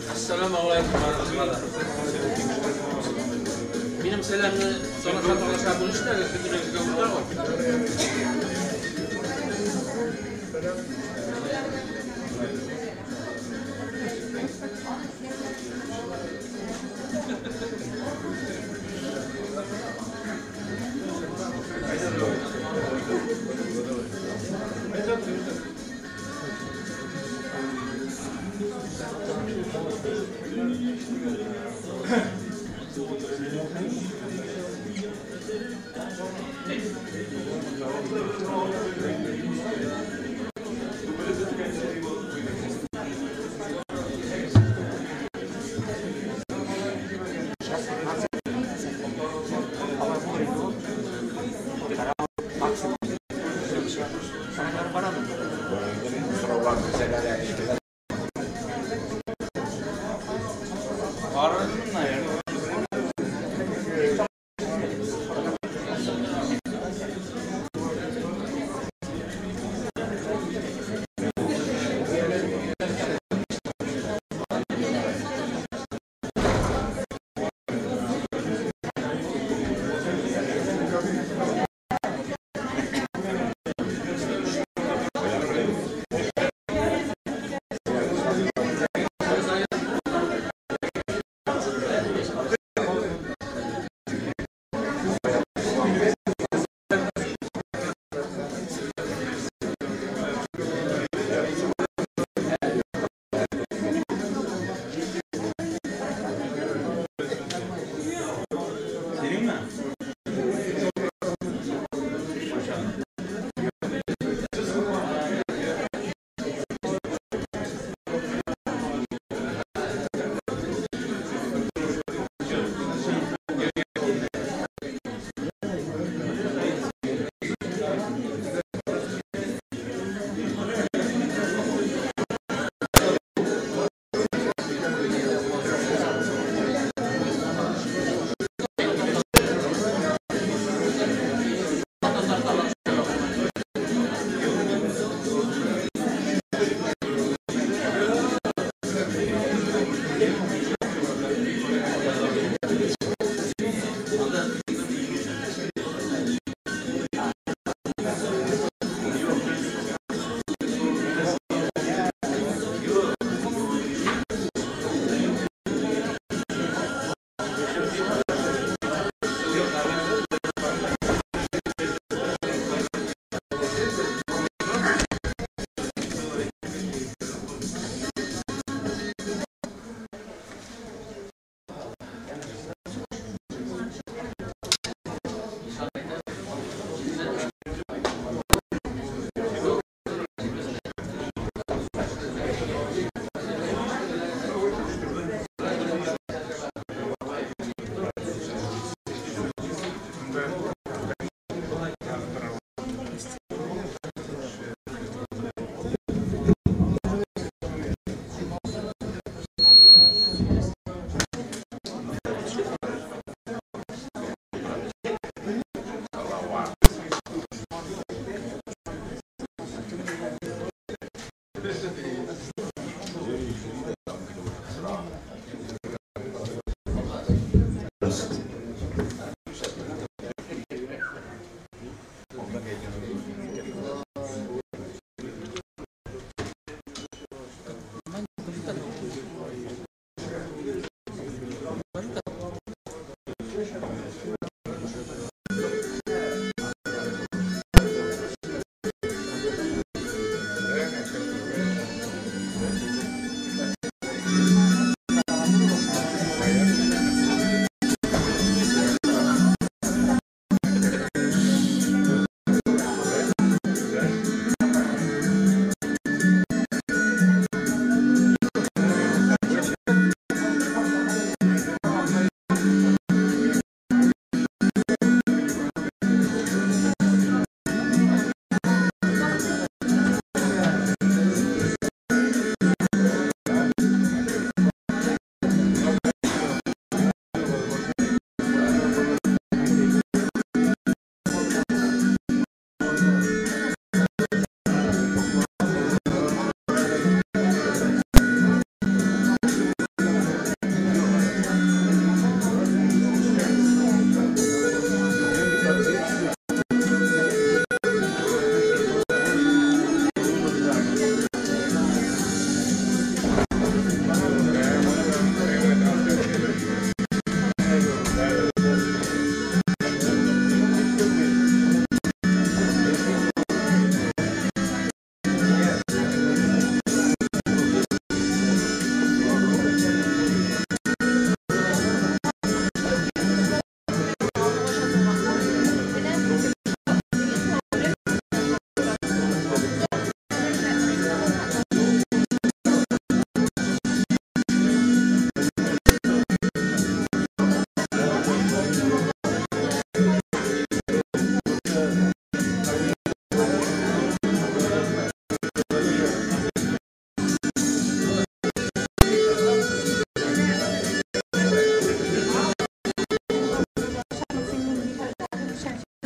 Ассаламу алейкум ва. Минем сәламне талаша талаша бүлештегез, бөтенегезгә уртак.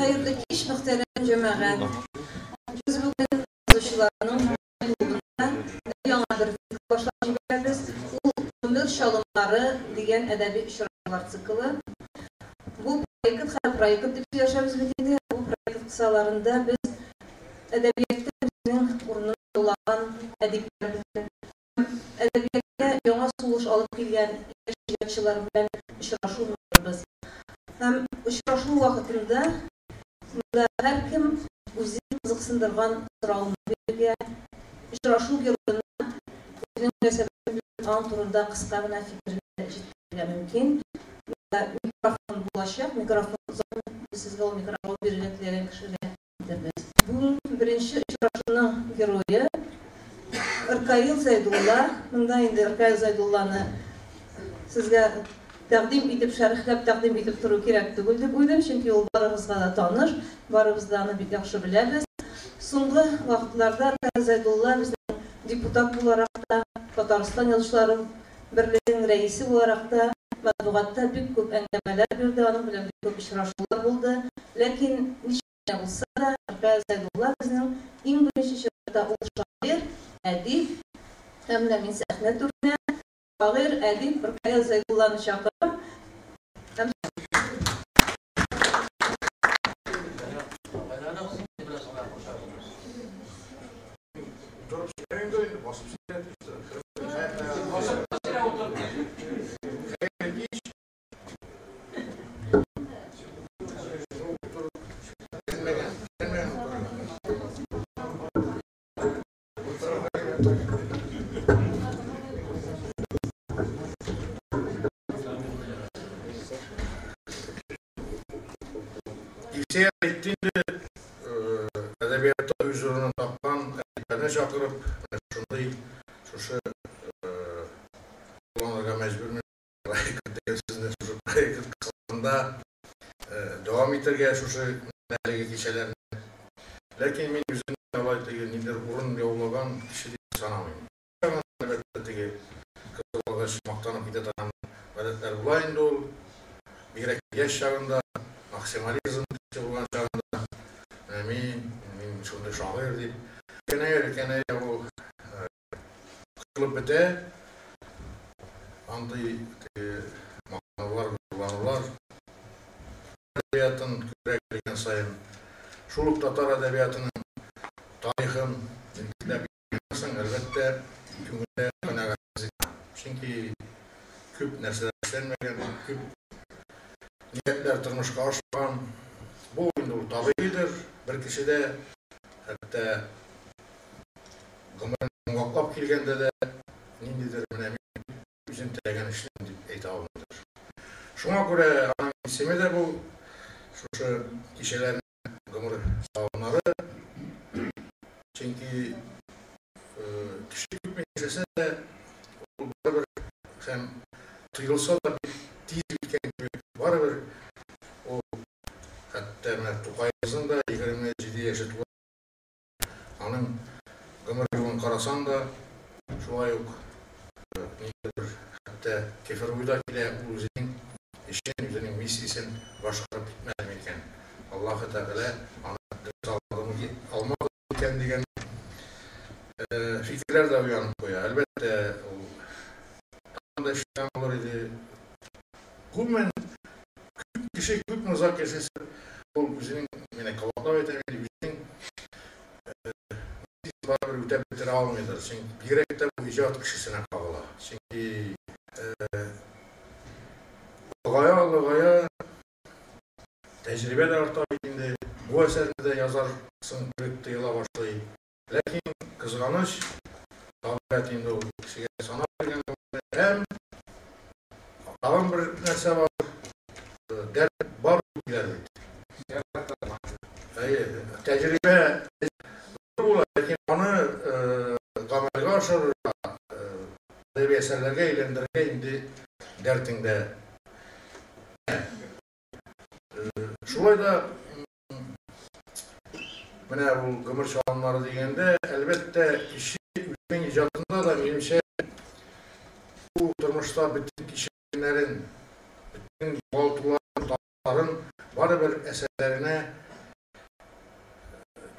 Хәерле кич, мөхтәрәм җәмәгать. Без бүген язучыларның клубында яңа бер башлап җибәрәбез. Ул «Гомер чалымнары» дигән әдәби очрашулар циклы. Бу проект, һәр проект дип сөйләшәбез бит инде. Бу проект кысаларында без әдәбиятта үзенең урынын яулаган әдипләр белән, әдәбиятка яңа сулыш алып килгән яшь иҗатчылар белән очрашу уздырырбыз. Һәм очрашу вакытында монда һәркем үзен кызыксындырган сорауны бирергә, очрашу героена үзенең мөнәсәбәте белән аның турында кыска гына фикерен җиткерергә мөмкин. Монда микрофон булачак, микрофон сезгә ул микрофон бирергә теләгән кешегә әйтербез. Бүген беренче очрашуның герое Ркаил Зәйдулла. Монда инде Ркаил Зәйдулланы сезгә тәкъдим итеп, шәрехләп тәкъдим итеп тору кирәк түгел дип уйлыйм, чөнки ул барыгызга да таныш, барыбыз да аны бик яхшы беләбез. Соңгы вакытларда Ркаил Зәйдулла безнең депутат буларак та, Татарстан язучылары берлегенең рәисе буларак та матбугатта бик күп әңгәмәләр бирде, аның белән бик күп очрашулар булды. Ләкин ничек кенә булса да, Ркаил Зәйдулла безнең иң беренче чиратта ул шагыйрь, әдип. Һәм менә мин сәхнә түренә шагыйрь, әдип Ркаил Зәйдулланы чакырам. Һәм Торып сөйләмим дә инде, басып сөйләп. Хәерле кич. Белмәгән, белмәгән утырырга. Илсөя әйтте инде, әдәбиятта үз урынын тапкан әдипләрне чакырып, менә шундый шушы кулланырга мәҗбүрмен проект дигән сүзне, шушы проект кысаларында дәвам итәргә шушы әлеге кичәләрне. Ләкин мин үземне алай теге ниндидер урын яулаган кеше дип санамыйм. Әлбәттә, теге кызыл алгач мактанып китә торган гадәтләр була инде ул. Бигрәк яшь чагында, максимализм булган чагында, менә мин шундый шагыйрь дип. Өлкәнәя, өлкәнәя ул кырылып бетә. Андый теге мактанулар, горурланулар әдәбиятын күбрәк белгән саен, шул ук татар әдәбиятының тарихын җентекләп өйрәнсәң, әлбәттә, күңелдә канәгатьсезлек. Чөнки күп нәрсәләр эшләнмәгән, күп ниятләр тормышка ашмаган. Бу инде ул табигыйдыр. Бер кеше дә хәтта гомерен йомгаклап килгәндә дә ниндидер менә мин үзем теләгән эшлим дип әйтә алмыйдыр. Шуңа күрә аның исеме дә бу шушы кичәләрнең гомер чалымнары. Чөнки кеше күпме яшәсә дә, ул барыбер һәм тоелса да бик тиз үткән кебек, барыбер ул хәтта менә Тукайыбызның да 27 яше тула, аның гомер юлын карасаң да, шулай ук ниндидер бер хәтта кефер уй да килә, ул үзенең эшен, үзенең миссиясен башкарып китмәде микән? Аллаһы Тәгалә аны дөрес алмады микән дигән фикерләр дә уянып куя. Әлбәттә, ул тагын да эшләгән булыр иде. Гомумән, күп кеше күпме озак яшәсә, ул үзенең, менә кабатлап әйтәм инде, үзенең барыбер үтәп бетерә алмыйдыр. Чөнки бигрәк тә бу иҗат кешесенә кагыла. Чөнки олыгая, олыгая тәҗрибә дә арта бит инде. Бу әсәрне дә язарсың кебек тоела башлый. Ләкин кызганыч, табигать инде ул кешегә санап биргән һәм тагын бер нәрсә бар, дәрт бар диләр бит. Әйе, тәҗрибә була, ләкин аны гамәлгә ашырырга, әдәби әсәрләргә әйләндерергә инде дәртеңдә. Шулай да менә ул гомер чалымнары дигәндә, әлбәттә, кеше үзенең иҗатында да, минемчә, бу тормышта бөтен кичергәннәрен, бөтен югалтуларын, тапларын барыбер әсәрләренә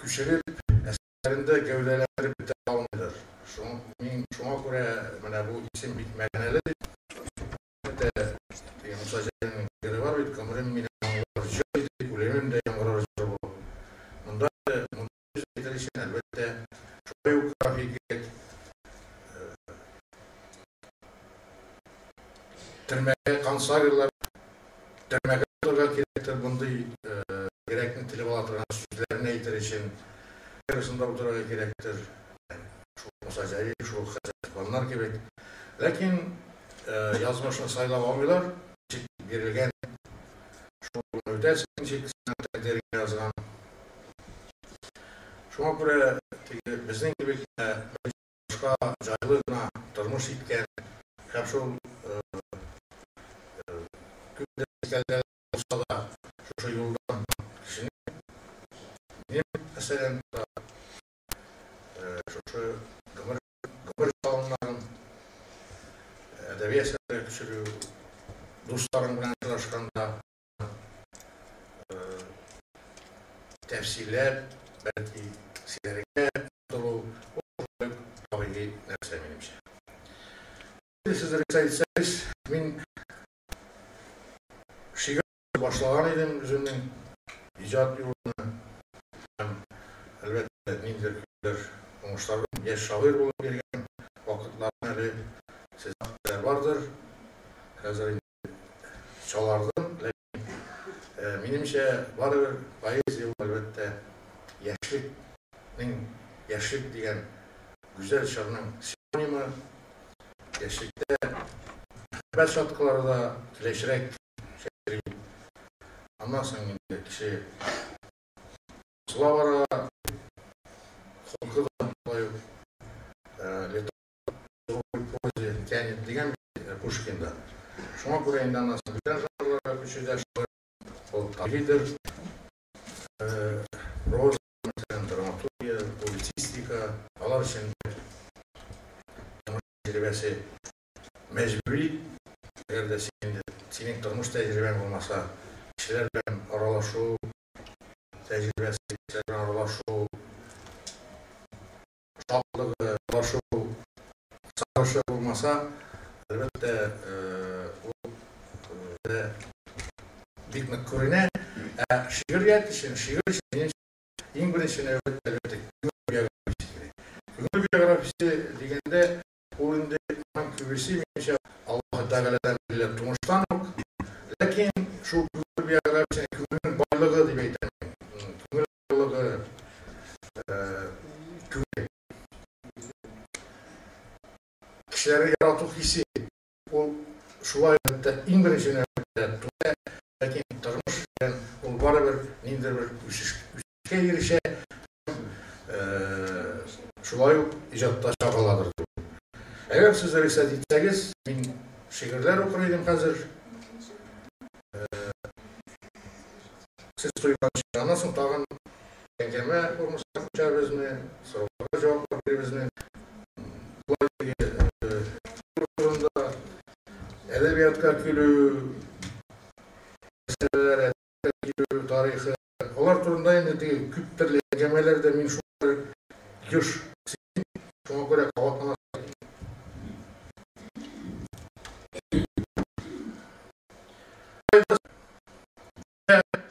күчереп, әсәрендә гәүдәләндереп бетә алмыйдыр. Мин шуңа күрә менә бу исем бик мәгънәле дип. Әлбәттә, теге Муса Җәлилнең шигыре бар бит, гомерем минем яңгырар җыр иде, үлемем дә яңгырар җыр булып. Монда мондый сүз әйтер өчен, әлбәттә, шулай ук график кирәк. Төрмәгә концлагерьлар, төрмәгә утырырга кирәктер мондый йөрәкне телеп ала торган сүзләрне әйтер өчен. Арасында утырырга кирәктер. Шул Муса Җәлил, шул Хәзрәт Иваннар кебек. Ләкин язмышны сайлап алмыйлар, ничек бирелгән, шул юлны үтәсең, ничек синең тәкъдиреңә язган. Шуңа күрә теге безнең кебек башка җайлы гына тормыш иткән һәм шул күп булса да шушы юлдан кешене минем, мәсәлән, шушы гомер гомер чалымнарын әдәби әсәргә күчерү, дусларың белән очрашканда тәфсилләп, бәлки сөйләргә омтылу, ул шулай ук табигый нәрсә, минемчә. Сез рөхсәт итсәгез, мин шигырь башлаган идем үземнең иҗат юлымны. Һәм, әлбәттә, ниндидер көйләр, уңышлар яшь шагыйрь булып йөргән вакытларым әле сездә бардыр. Хәзер инде чалардым, ләкин минемчә, барыбер поэзия ул, әлбәттә, яшьлекнең, яшьлек дигән гүзәл чорның синонимы. Яшьлектә мәхәббәт чаткылары да көләчрәк чәчри. Аннан соң инде кеше бозыла бара, холкы да шулай ук лета прозе тянет дигән бит Пушкин да. Шуңа күрә инде аннан соң бүтән жанрларга күчү дә шулай ул табигыйдер. Проза, мәсәлән, драматургия, публицистика, алар өчен тормыш тәҗрибәсе мәҗбүри. Әгәр дә син инде синең тормыш тәҗрибәң булмаса, кешеләр белән аралашу тәҗрибәсе, кешеләр белән аралашу шатлыгы, аралашу сагышы булмаса, әлбәттә, ул бик нык күренә. Ә шигърият өчен, шигырь өчен, минемчә, иң беренче нәүбәттә, әлбәттә, күңел биографиясе кирәк. Күңел биографиясе дигәндә, ул инде аның күбесе, минемчә, Аллаһы Тәгаләдән бирелә тумыштан ук. Ләкин шул күңел биографиясен күңелнең байлыгы дип әйтәм. Күңел байлыгы, күңел. Кешеләрне ярату хисе, ул шулай әлбәттә иң беренче нәүбәттә туа, ләкин тормыш белән ул барыбер ниндидер бер үсешкә ирешә һәм шулай ук иҗатта чагыладыр дип. Әгәр сез рөхсәт итсәгез, мин шигырьләр укыр идем хәзер. Сез туйганчы, аннан соң тагын әңгәмә формасына күчәрбезме, сорауларга җаваплар бирербезме? Турында әдәбиятка килү мәсьәләләре, килү тарихы, алар турында инде теге күп төрле әңгәмәләрдә мин шулай еш сөйлим, шуңа күрә кабатлана.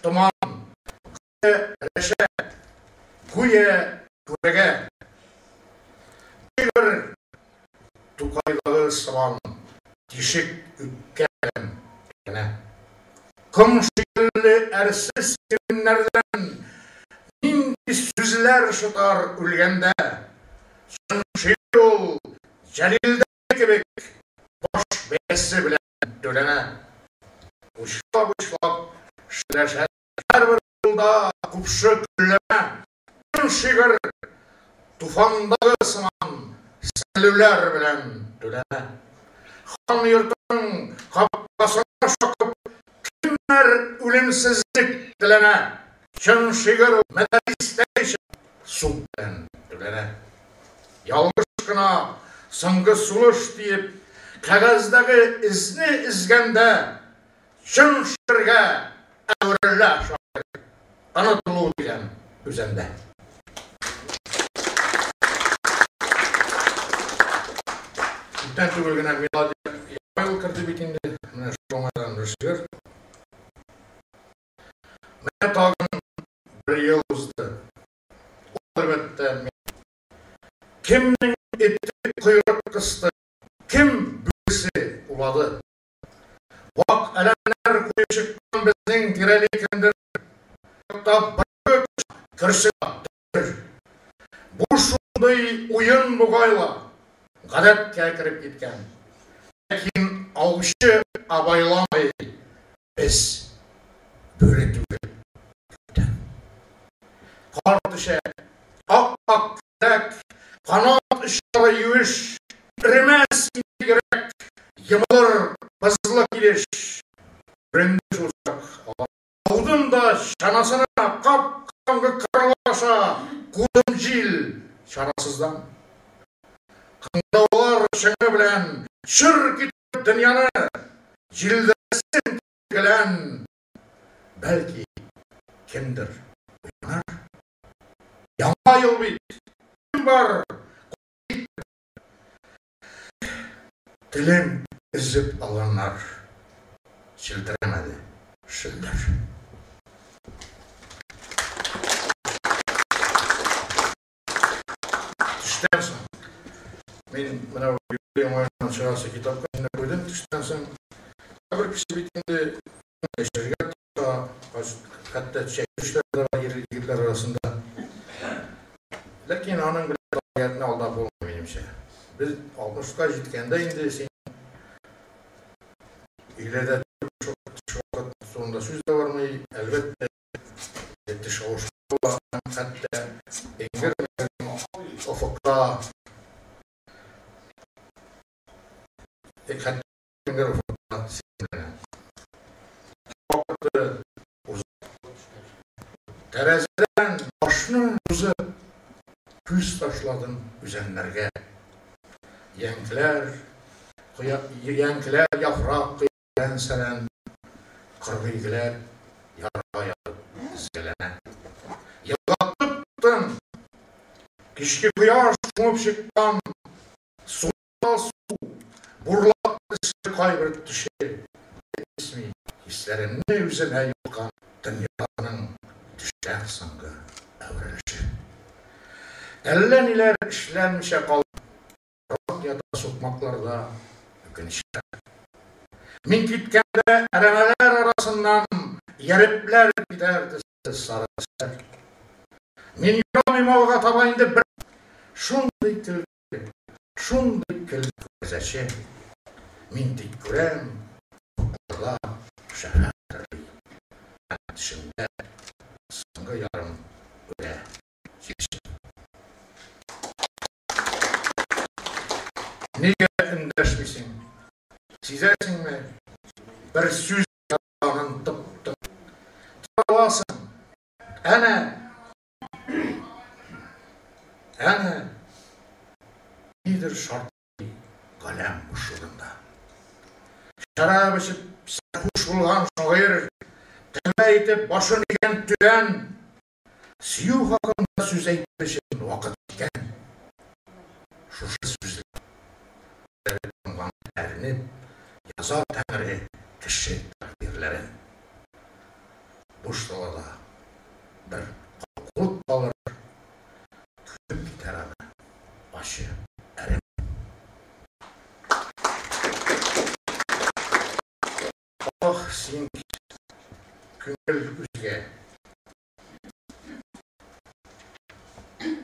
Томан, рәшә, гүя күрәгә. Бер Тукайдагы сыман тишек үпкә белән генә. Ком шикелле әрсез иреннәрдән нинди сүзләр шытар үлгәндә. Чын шигырь ул Җәлилдә кебек баш бәясе белән түләнә. Учлап-учлап шеләшә һәрбер юлда купшы көлләмә. Чын шигырь туфандагы сыман сәлүләр белән түләнә. Хан йортының капкасына шакып кемнәр үлемсезлек теләнә. Чын шигырь мәдәристәгечә су белән түләнә. Ялгыш кына соңгы сулыш диеп кәгазьдәге эзне эзгәндә чын шигырьгә әверелә шагыйрь онытылу дигән үзәндә. Күптән түгел генә мелодия яңа керде бит инде. Менә шуңардан бер шигырь. Менә тагын бер ел узды. Әлбәттә, кемнең эте койрык кысты, кем бүресе улады. Вак әләмнәр куеп чыккан безнең тирәли кемдер. Керсе. Бу шундый уен бугайла гадәткә кереп киткән. Ләкин аучы абайламый, без бүре түгел. Кар төшә, ап-ак көрәк, канат очлары юеш, эремәс инде йөрәк, йомылыр бозлы килеш. Күренде шул чак Аудым да чанасына кап-караңгы кырлар аша кудым җил чарасыздан. Кыңгыраулар чыңы белән чыр китереп дөньяны җилдерсен белән. Бәлки кемдер уянар. Яңа ел бит. Кем бар? Телен өзеп алганнар. Челтерәмәде шөлдер. Төштән соң мин менә юбилей уңаеннан чыгасы китапка инде куйдым. Төштән соң бер кеше бит инде яшәргә тота, хәтта чәй дә бар егетләр арасында. Ләкин аның белән табигатьне алдап булмый, минемчә. Без 60-ка җиткәндә инде син өйләрдә төш вакыт турында сүз дә бармый, әлбәттә, теш авыш була, хәтта эңгер офыкта, хәтта эңгер офыкта сизелә. Вакыты тәрәзәдән башны узып күз ташладым үзәннәргә. Йәнкләр, йәнкләр яфрак сәрән, кыргыйгеләр ярга ятып тезгәләнә. Елга тып-тын, кичке кояш чумып чыккан, суда су, бурлак төсле кайбер төше исми, хисләремне үземә йоткан дөньяның төштән соңгы әверелеше. Әллә ниләр эшләнмичә калды, ята сукмакларда үкенечләр. Мин киткәндә әрәмәләр арасыннан ярепләр китәр төсле сары төсләр. Мин юрамыйм алга таба инде бер шундый көлке, шундый көлке күрәзәче. Мин тик күрәм, офыкларда шәфәкъ дөрли. Һәм төшемдә соңгы ярым үлә җилче. Нигә эндәшмисең? Сизәсеңме? Бер сүз язганын тып-тын. Аласың. Әнә. Әнә. Нидер шартлый галәм бушлыгында. Шәраб эчеп сәрхуш булган шагыйрь, тәмә итеп башын игән түбән, сөю хакында сүз әйтер өчен вакыт җиткән. Шушы сүзләр әрнеп яза Тәңре кеше тәкъдирләрен. Буш далада бер калкулык калыр, күмеп китәр аны ачы әрем. Ах, син, күңел үзгә.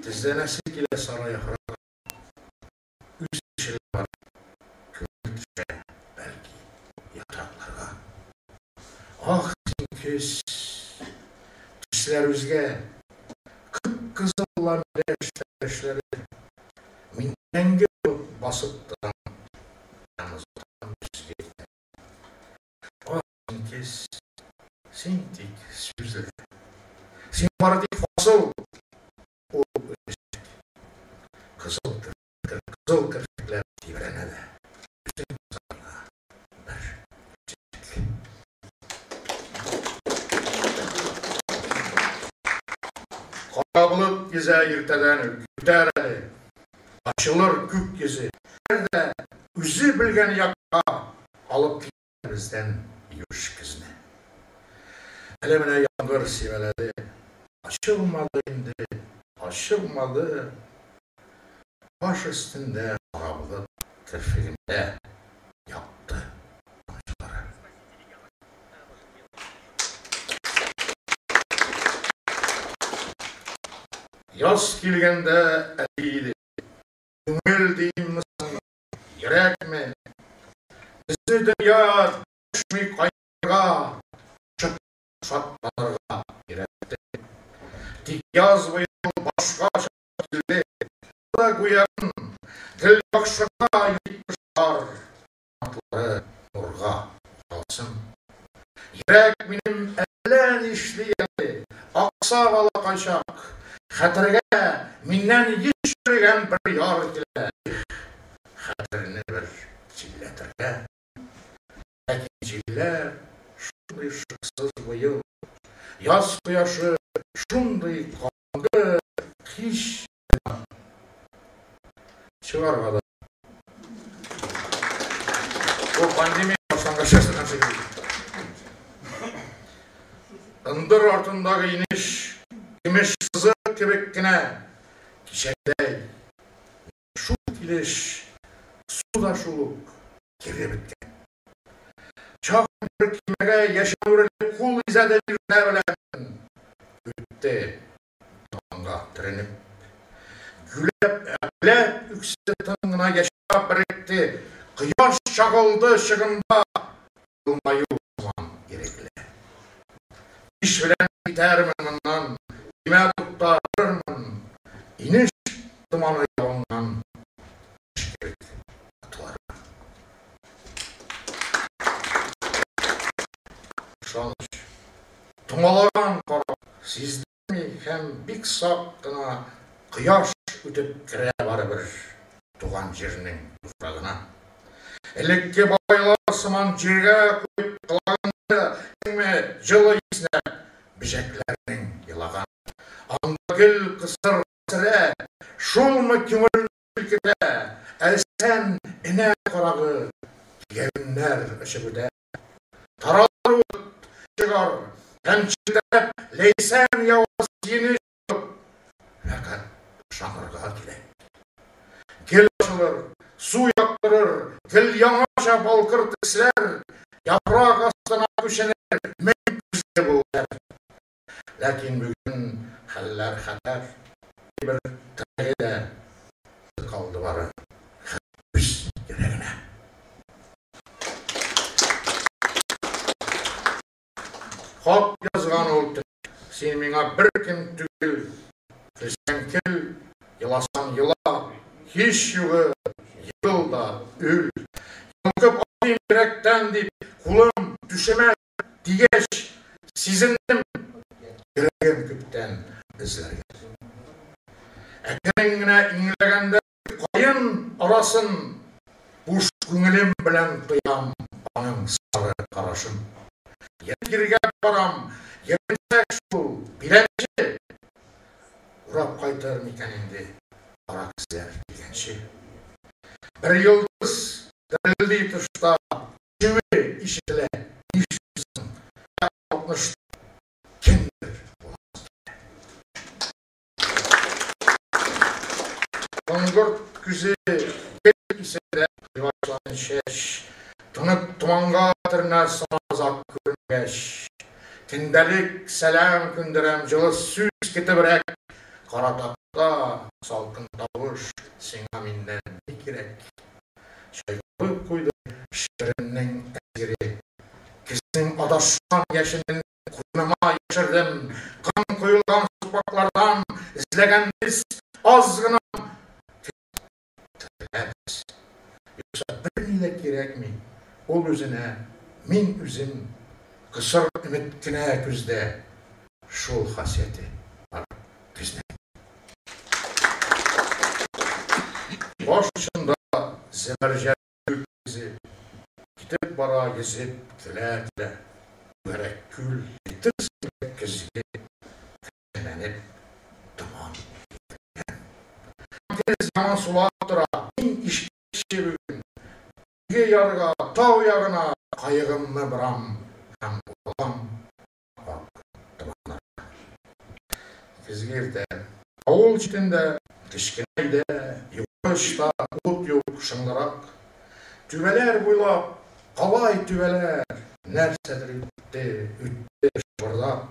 Тезләнәсе килә сары яфрак. Үз эше бар, күңел төшә, бәлки, яфракларга. Ах, син көз, төсләр үзгә, кып-кызыл миләш тәләшләре. Мин тәңге булып басып торам, һәм озатам көзгә. Ах, син көз, син тик сүзләр. Син бары тик фасыл, ул үтәчәк. Кызыл кызыл керфекләр тибрәнә дә, үзең кызарга бер чәчәк. Кара болыт йөзә иртәдән үк, үтәр әле, ачылыр күк йөзе. Дә Үзе белгән якка алып китә бездән юш көзне. Әле менә яңгыр сибәләде. Ачылмады инде, ачылмады. Баш өстендә кара болыт, керфегендә якты тамчылары. Яз килгәндә әти иде. Күңел димме соң, йөрәкме? Безне дөнья дәшми кайгырга, шатланырга өйрәтте. Тик яз быел башкача килде. Да гүя гел яхшыга йөри кошлар, канатлары нурга уралсын. Йөрәк минем әллә нишли әле, аксап ала кайчак. Хәтергә миннән еш йөргән бер яр килә. Их, хәтерне бер җилләтергә. Ләкин җилләр шундый шыксыз быел. Яз кояшы шундый караңгы, һич чыгарга да. Бу пандемия башлангач язылган шигырь. Ындыр артындагы инеш көмеш сызык кебек кенә кичәгедәй шул килеш су да шул ук кире беткән. Чак бер көймәгә яшен үрелеп кул изәде иртә белән. Үтте таңга төренеп. Гүләп, әпләп үксе тын гына яшәп беректе. Кояш чагылды чыгында елмаю сыман ирекле. Кич белән китәрмен моннан, көймә туктарырмын. Инеш томаны ябынган кеш кебек атылармын. Ышаныч томалаган кара сиздерми һәм бик сак кына кояш үтеп керә барыбер туган җирнең туфрагына. Элекке бабайлар сыман җиргә куеп колагыңны иңме җылы иснәп бөҗәкләрнең елаган. Анда гел кысыр хәсрәт, шулмы күңелне селкетә, әлсән энә карагы кигәвеннәр очып үтә. Таралыр ут чыгар һәм челтерәп ләйсән явыз сөенеч булып, фәкать ышанырга кирәк. Гел ачылыр, су яктырыр, гел яңача балкыр төсләр, яфрак астына күченер мең күзле булыр. Ләкин бүген хәлләр хәтәр, бер терәге дә калды бары үз йөрәгенә. Хат язган ул төн. Син миңа беркем түгел. Көлсәң көл, еласаң ела. Һич югы егыл да өл. Йолкып атыйм йөрәктән дип, кулым түшемә тигәч, сизендем, йөрәгем күптән эзләргә. Әкрен генә иңләгәндә каен арасын буш күңелем белән тоям аның сары карашын. Җиргә барам, иренсәк шул, биләнче. Урап кайтыр микән инде кара күзләр килгәнче. Бер йолдыз дерелди тышта, чүе ишетелә. Нишлисең? 60 кемдер буласы килә. Коңгырт күзе гел исендә кояшлан чәч, тонык томанга төренә сазак күренгәч. Көндәлек сәлам күндерәм, җылы сүз көтебрәк. Кара такта, салкын тавыш, сиңа миннән ни кирәк? Чайкалып куйды шигыремнең әсире. Көзнең адашкан яшенен куеныма яшердем. Кан коелган сукмаклардан эзләгән без аз гына тереләбез. Юкса берни дә кирәкми. Ул үзенә, мин үзем, кысыр өмет кенә күздә. Шул хасияте бар көзнең. Баш очында зәбәрҗәт күк йөзе, китеп бара йөзеп көлә-көлә. Түгәрәк күл әйтерсең лә көзге керләнеп томан кипкән. Көз ямансулап тора, мин ишкәкче бүген. Теге ярга, тау ягына каегымны борам һәм уралам ак томаннарга. Көзге иртә. Авыл читендә, кечкенә өйдә, югары очта ут юк, шыңлырак. Түбәләр буйлап, калай түбәләр, нәрсәдер үтте, үтте шыбырдап.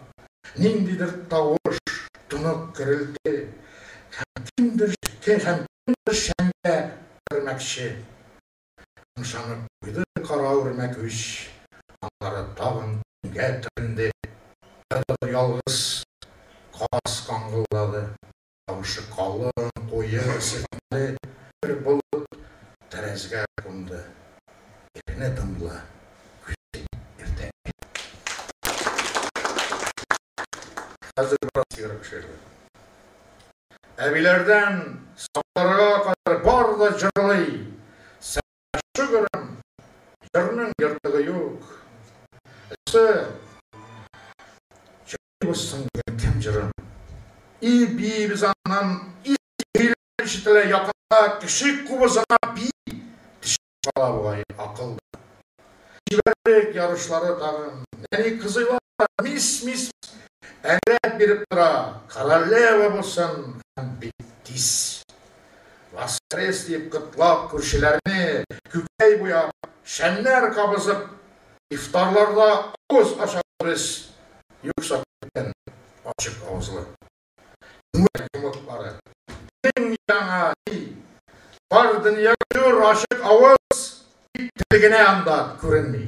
Ниндидер тавыш, тонык гөрелте, һәм кемдер, һәм кемдер шәмгә кермәкче. Ышанып куйды кара үрмәкүч, аннары тагын төнгә төренде. Кайдадыр ялгыз каз каңгылдады, тавышы калын, куе, селкенде. Бер болыт тәрәзгә кунды, ирене дымлы, күзе иртәнге. Хәзер бераз сыйрак шигырьләр. Әбиләрдән сабыйларга кадәр бар да җырлый. Сәнә шөгерем, җырның ертыгы юк. Эсе, җырлыйбыз соң бүген кем җырын? И биибез аннан, и көйләр ишетелә якында, кеше кубызына би төшеп кала бугай акыл да. Чибәрлек ярышлары тагын, нәни кызыйлар мис-мис әмрәт биреп тора, королева булсын һәм бик тиз. Воскрес дип котлап күршеләрне, күкәй буяп, шәмнәр кабызып, ифтарларда авыз ачабыз без, юкса күптән ачык авызлы. Күңел йомыклары. Кем яңа ни? Бар дөнья зур ачык авыз, тик тел генә анда күренми.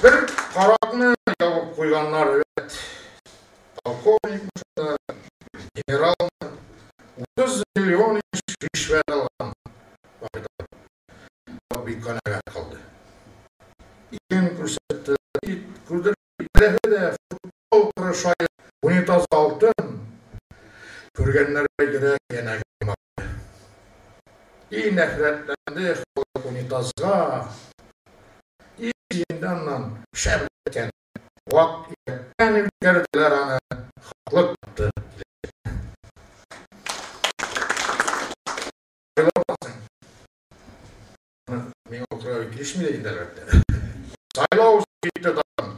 Бер каракны ябып куйганнар, вәт. Полковник да, генерал 30 миллион ришвәт алган. Бик канәгать калды. Иген күрсәтте, ит күрдер, бәрәһе дә футбол кыры шай, унитаз алтын. Күргәннәргә йөрәк янә гыймады. И нәфрәтләнде халык унитазга. И җыенда аннан шәп үткән. Вак иләктән үткәрделәр аны, хаклык тапты. Миңа утырырга килешми дә инде, әлбәттә. Сайлау китте тагын.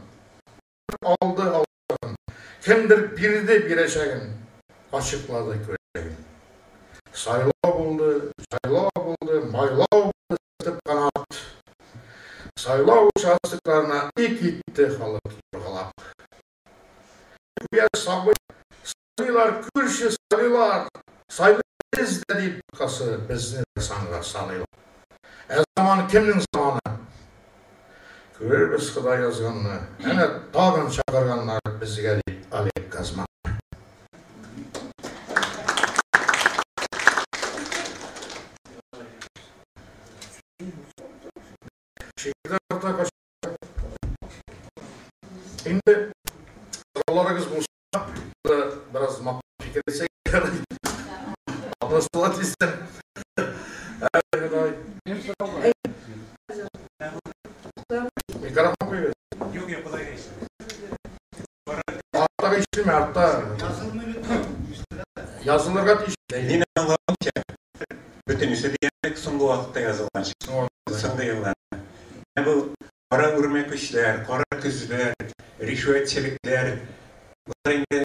Алды алдын. Кемдер бирде бирәчәген. Ачыклады күрәчәген. Сайлау булды, сайлау булды, майлау булды сытып канат. Сайлау участокларына и китте халык юргалап. Гүя сабый сайлыйлар, күрше сайлыйлар, сайлыйбыз да дип касы безне дә санга саныйлар. Ә заман кемнең заманы? Күрербез Ходай язганны. Әнә тагын чакырганнар безгә дип Олег Газман. Шигырьдән арта кач. Инде сорауларыгыз булса, бераз мактап фикер әйтсәк, Аңлашыла тиздән. Микрофон куйгыз. Юк, юк, Ходай әйтсен. Артта ишетелми, артта. Язылырга тиеш. Мин аңлавымча, бөтенесе диярлек соңгы вакытта язылган. Соңгы елларда. Менә бу кара үрмәкүчләр, кара көзләр, ришвәтчелекләр, болар инде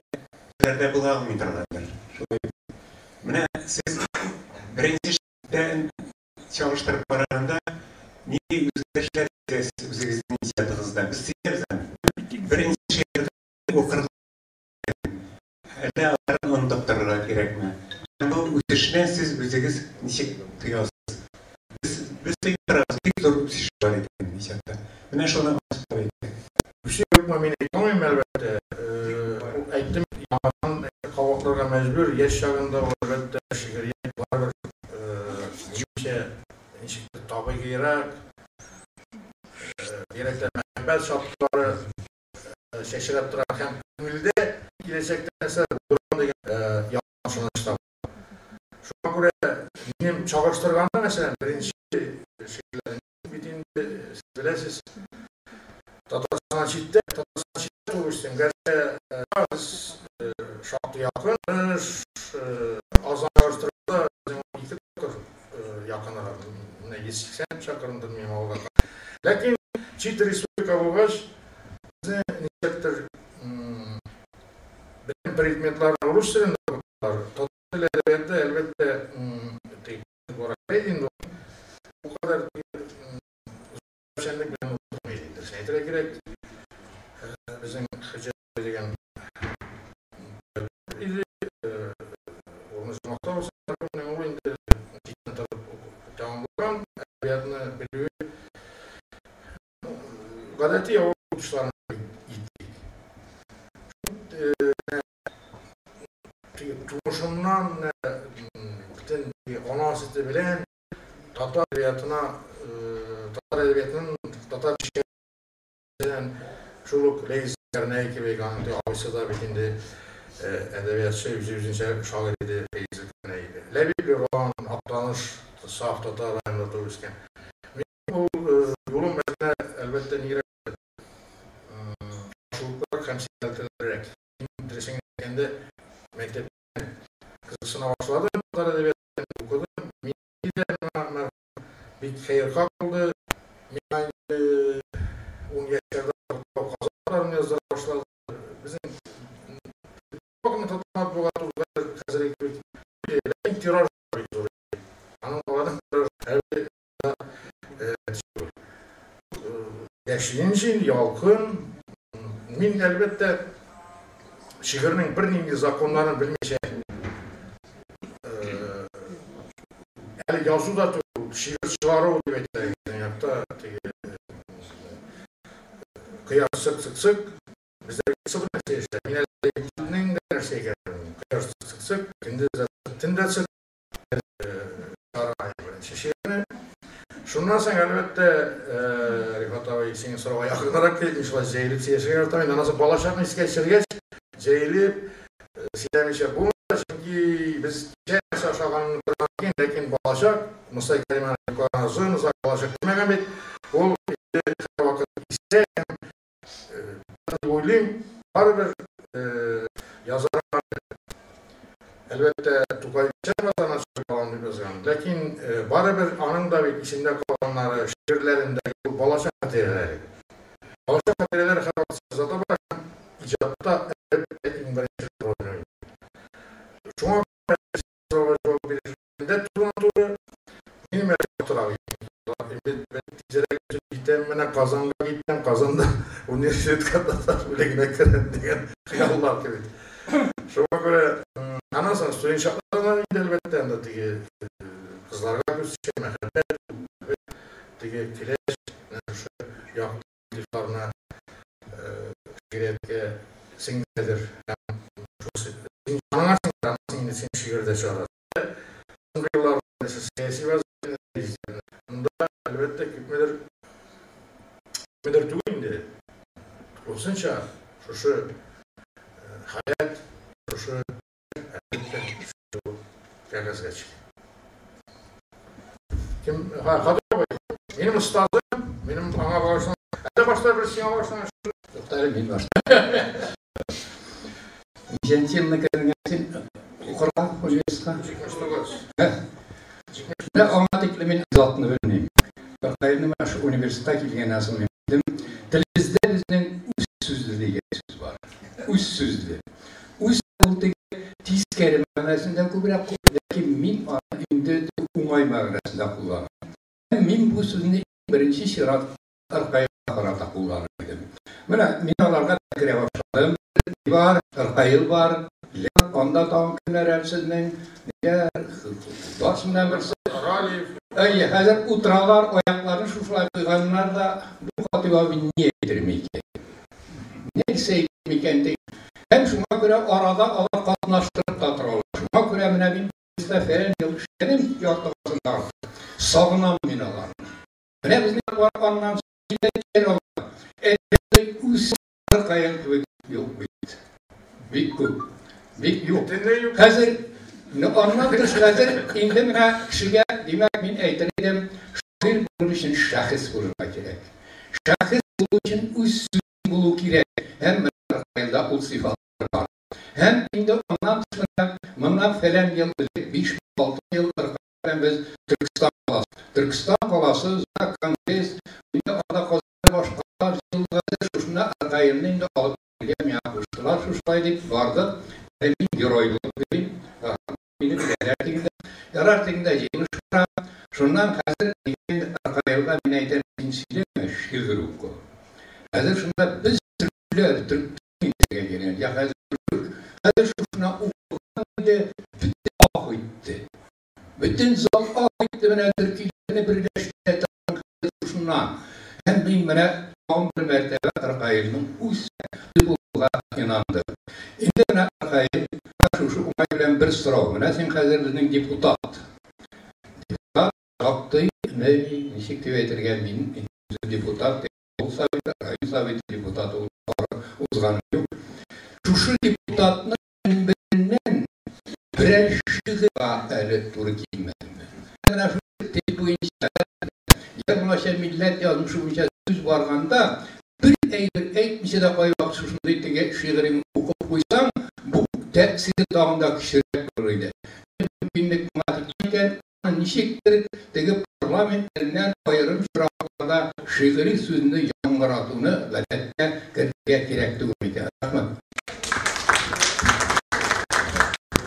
телләрдә була алмый торгандыр. Шулай. Менә сез беренче шәктән чагыштырып караганда нинди үзгәрешләр сизәсез үзегезнең иҗатыгызда? Без сизәбез аны. Беренче шигырьдә укырга әллә аларны онытып торырга кирәкме? Һәм бу үсешне сез үзегез ничек тоясыз? Без без тоеп торабыз, бик зур үсеш бар икән иҗатта. Менә шуны ачыклап әйтсәк. Үсеш юкмы, мин әйтә алмыйм, әлбәттә. Әйттем, яңадан кабатларга мәҗбүр. Яшь чагында ул, әлбәттә, шигърият барыбер минемчә ничектер табигыйрак, бигрәк тә мәхәббәт шартлары чәчрәп тора һәм күңелдә киләчәктә нәрсә булыр дигән ялган ышаныч та бар. Шуңа күрә минем чагыштырганда, мәсәлән, беренче шигырьләрем бит инде, сез беләсез, Татарстаннан читтә, Татарстаннан читтә туып үстем. Гәрчә без шактый якын, азан чагыштырганда безнең 180 чакрымдыр минем авылга. Ләкин чит республика булгач, безне ничектер бөтен предметларны рус телендә укыттылар. Татар теле әдәбияты, әлбәттә, инде бу кадәр эшчәнлек белән укытмый иде. Дөресен әйтергә кирәк, безнең Хөҗҗәт дигән иде, урыны җомакта булса, ул инде читтән торып тәмамлаган, әдәбиятны белүе гадәти авыл укытучыларына җитте. Тумышымнан бөтен ана сөте белән татар әдәбиятына, татар әдәбиятының татар белән шул ук Ләйс Гәрнәй кебек, аның абыйсы да бит инде әдәбиятчы, үзе үзенчә шагыйрь иде Фәиз Гәрнәй. Ләбиб Лерон, Актаныш, саф татар районында туып үскән. Мин ул юлым мәсәлән, әлбәттә, нигрәк шулыклырак һәм сәләтлерәк. Дөресен әйткәндә, мәктәптән кызыксына башладым, татар әдәбиятын укыдым. Мин дә миңа бик хәерхак булды. Миңа инде 10 яшьләрдә казакларын яздыра башлады. Безнең татар матбугаты хәзерге кебек. Ләкин тираж бик зур. Аның аларның тиражы әле яшен җил, ялкын. Мин, әлбәттә, шигырьнең бернинди законнарын белмичә, әле язу да түгел, шигырь чыгару дип әйтә якта теге кояш сык-сык-сык, бездә сык нәрсә яшә. Мин әле нең дә нәрсә икәнен, кояш сык-сык, көндез дә төн дә сык, беренче шигырьне. Шуннан соң, әлбәттә, Рифат абый, синең сорауга якынрак килеп, мин шулай җәелеп сөйләшергә яратам. Инде аннан соң балачакны искә төшергәч, җәелеп сөйләмичә булмый, чөнки без кичә нәрсә ашаганын торган икән, ләкин балачак, Мостай Кәрим озын озак балачак димәгән бит, ул инде һәрвакыт истә һәм дип уйлыйм, барыбер язарга, әлбәттә, Тукай базарына чыгып алам дип язган. Ләкин барыбер аның да бит исендә калганнары, шигырьләрендәге ул балачак хатирәләре. Балачак хатирәләре һәрвакыт сызата бара һәм иҗатта әлбәттә иң беренче роль уйный. Шуңа күрә сорауга җавап биргәндә турыдан-туры минем әле яктырак тизрәк китәм, менә Казанга китәм, Казанда университетка татар бүлегенә керәм дигән хыяллар кебек. Шуңа күрә аннан соң студент чакларда инде әлбәттә анда теге кызларга күз төшә, мәхәббәт, теге киләш, шушы якты мотивларына шигърияткә сеңдер. Син җаныңа сеңдер, аннан инде син шигырь дә чыгарасың. Соңгы елларда сәяси вазгыять монда, әлбәттә, күпмедер түгел инде. Тулысынча шушы хәят, шушы әлбәттә кәгазьгә чыга. Кем? Ха, Кадыр абый. Минем остазым, минем аңа багышланган. Әллә башта бер сиңа багышланган. Туктале, мин башта. Ничәнче елны кергән син укырга университетка? 79. Менә аңа тикле мин затны белмим. Ркаилне менә шу университетка килгәннән соң мин белдем. Телебездә безнең үз сүзле дигән сүз бар. Үз сүзле. Үз ул теге тискәре мәгънәсендә күбрәк, ләкин мин аны инде уңай мәгънәсендә кулланам. Мин бу сүзне беренче чират Ркаилгә карата кулланыр идем. Менә мин аларга керә башладым. Бар, Ркаил бар, анда тагын кемнәр әле сезнең? Ниләр, барысыннан берсе. Ралиев. Әйе, хәзер утыралар, аякларын шушылай куйганнар да, бу Хатип абый ни әйтер микән? Нәрсә әйтер микән дип. Һәм шуңа күрә арада алар катнаштырып та торалар. Шуңа күрә менә мин фәлән ел эшләдем, ярты гасырдан артык. Сагынам мин аларны. Менә безнең бар аннан үз Ркаил кебек юк бит. Бик күп. Бик юк. Хәзер аннан тыш хәзер инде менә кешегә, димәк, мин әйтер идем, шагыйрь булыр өчен шәхес булырга кирәк. Шәхес булу өчен үз сүзең булу кирәк. Һәм менә Ркаилдә ул сыйфатлар бар. Һәм инде аннан тыш менә моннан фәлән ел элек, 5-6 ел Ркаил белән без Төркстан баласы. Төркестан каласы, зур конгресс, инде анда Казан башкалар җыелган, шушында Ркаилне инде алып килергә миңа куштылар, шушылай дип бардык. Әле мин герой булып йөрим. Мине беләләр дигәндә, ярар дигәндә җыелыш бара. Шуннан хәзер Ркаилгә мин әйтәм, син сөйләмә, шигырь укы. Хәзер шунда без төрекләр, төрек итәргә кирәк. Я хәзер төрек, хәзер шушына укыган инде бөтен ах итте. Бөтен зал ах итте, менә төркиләрне берләштерә торган шушыннан. Һәм мин менә тагын бер мәртәбә Ркаилнең үз булуга инандым. Инде менә Ркаил, шушы уңай белән бер сорау. Менә син хәзер безнең депутат. Депутат шактый, ничек дип әйтергә, мин үзем депутат, авыл советы, район советы депутаты узганым юк. Шушы депутатның береннән берәр шигырьгә әле туры килмәдеме? Менә шушы тел буенча, я булмаса милләт язмышы буенча сүз барганда, бер әйбер әйтмичә дә кайвакыт шушындый теге шигыреңне укып куйсаң, бу тәэсире тагын да көчлерәк булыр иде. Мөмкинлек моңа тикле икән, ничектер теге парламент теленнән аерым очракларда шигъри сүзне яңгыратуны гадәткә кертергә кирәк түгел микән? Рәхмәт.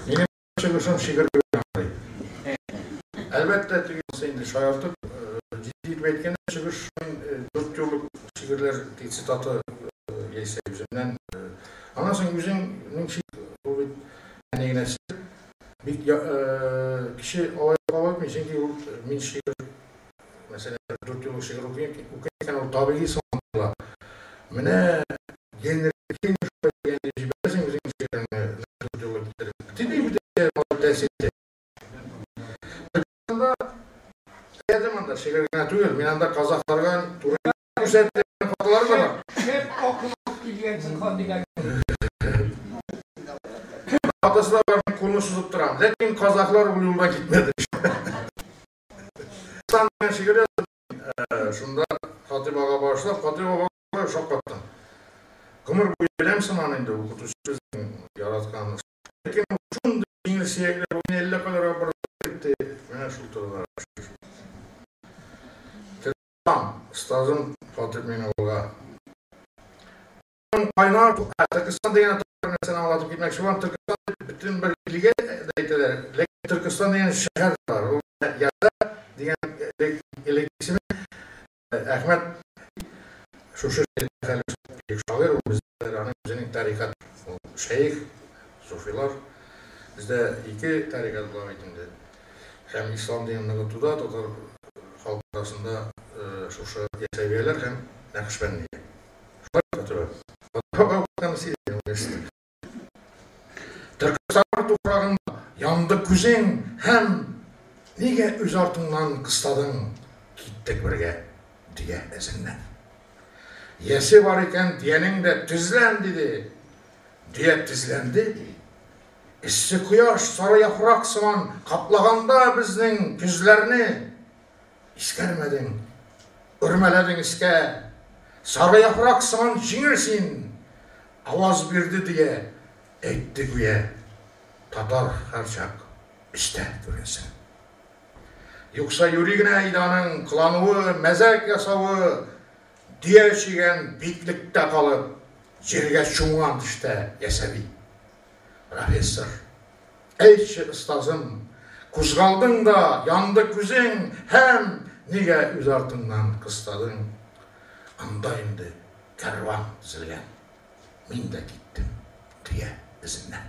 Минем чыгышым шигырь кебек яңгырый. Әлбәттә, теге инде шаяртып, җитди итеп әйткәндә, чыгыш дүрт юллык шигырьләр цитаты яисә үземнән. Аннан соң үзеңнең шигырь ул бит әни генә бик кеше алай кабул итми, чөнки ул мин шигырь, мәсәлән, дүрт юллык шигырь укыйм, укыйм ул табигый санала. Менә Генри Кейн шулай дигән дип җибәрәсең үзеңнең шигыреңне дүрт юллык иттереп. Тиде бит тәэсир итә. Анда әйдем анда шигырь генә түгел, мин анда казахларга туры күрсәткән хаталар да бар. Шәп акыл алып килгәнсең, хан дигән. Хатасы да бар, мин кулны сузып торам. Ләкин казахлар ул юлдан китмәде. Сан дигән шигырь яздым. Шунда Хатип ага башлап, Хатип ага шаккаттым. Гомер буе беләм сыман инде укытучы безнең яраткан. Ләкин шундый җиңел сөякләр мине әллә кайларга барып китте. Менә шул турыда. Төркестан, остазым Хатип Миңнуллага. Кайнар, Төркестан дигән нәрсәне аңлатып китмәкче булам. Төркестан бөтен бер илгә дә әйтәләр. Ләкин Төркестан дигән шәһәр бар. Ул Яза дигән элек исеме Әхмәт шушы шагыйрь, ул бездә аның үзенең тарикат, ул шәех, суфилар. Бездә ике тарикат була бит инде. Һәм ислам динен ныгытуда татар халкы арасында шушы ясәвияләр һәм нәкышбәндия. Шулай Төркестан туфрагында янды күзең һәм нигә үз артыңнан кыстадың, киттек бергә дөя эзеннән. Ясе бар икән диянең дә тезлән диде. Дөя тезләнде. Эссе кояш сары яфрак сыман каплаганда безнең күзләрне искәрмәдең, өрмәләдең искә. Сары яфрак сыман җиңел син. Аваз бирде дия, әйтте гүя. Татар һәрчак өстә күренсен. Юкса юри генә иде аның кылануы, мәзәк ясавы, дөя чигән битлектә калып, җиргә чумган төштә Ясәви. Профессор, әйтче, остазым, кузгалдың да, янды күзең һәм нигә үз артыңнан кыстадың? Анда инде кәрван төзелгән. Мин дә киттем дөя эзеннән.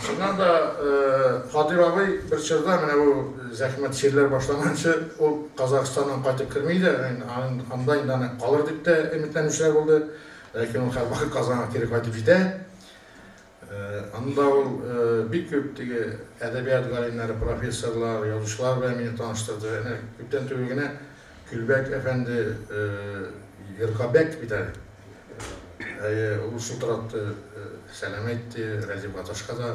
Чыннан да, Хатип абый бер чорда менә бу зәхмәт чирләр башланганчы ул Казахстаннан кайтып керми иде, анда инде аны калыр дип тә өметләнүчеләр булды. Ләкин ул һәрвакыт Казанга кире кайтып җитә. Анда ул бик күп теге әдәбият галимнәре, профессорлар, язучылар белән мине таныштырды. Әнә күптән түгел генә Күлбәк әфәнде Еркабәк бит әле. Әйе, ул шылтыратты, сәлам әйтте, Рәзиф Гаташка да.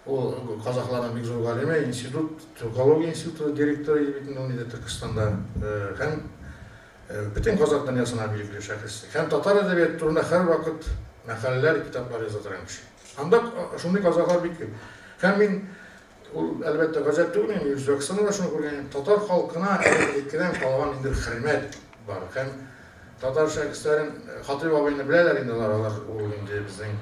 Ул казахларның бик зур галиме, институт, тюркология институты директоры иде бит инде ул инде Төркестанда. Һәм бөтен казах дөньясына билгеле шәхес. Һәм татар әдәбияты турында һәрвакыт мәкаләләр, китаплар яза торган кеше. Анда шундый казахлар бик күп. Һәм мин ул, әлбәттә, гаҗәп түгел инде, Үзбәкстанда да шуны күргән идем. Татар халкына элеккедән калган инде хөрмәт бар. Һәм татар шәхесләрен Хатыйп абыйны беләләр инде алар, алар ул инде безнең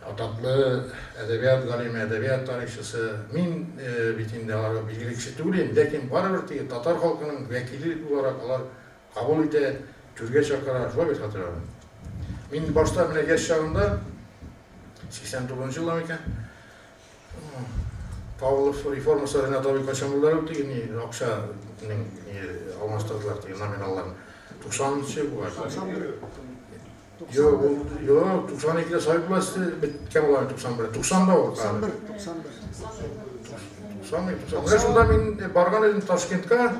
атаклы әдәбият галиме, әдәбият тарихчысы. Мин бит инде аларга билгеле кеше түгел идем, ләкин барыбер теге татар халкының вәкиле буларак алар кабул итә, түргә чакыра. Шулай бит, Хатыйп абый? Мин башта менә яшь чагында, 89 нчы елда микән, Павлов реформасы Ренат абый кайчан булды әле ул теге ни акча ни алмаштырдылар теге номиналларны. 90 нчы бугай. 91. Юк, ул юк, 92-дә совет власте беткән була 91. 90-да ул. 91, 91. 90, 90. Менә шунда мин барган идем Ташкентка.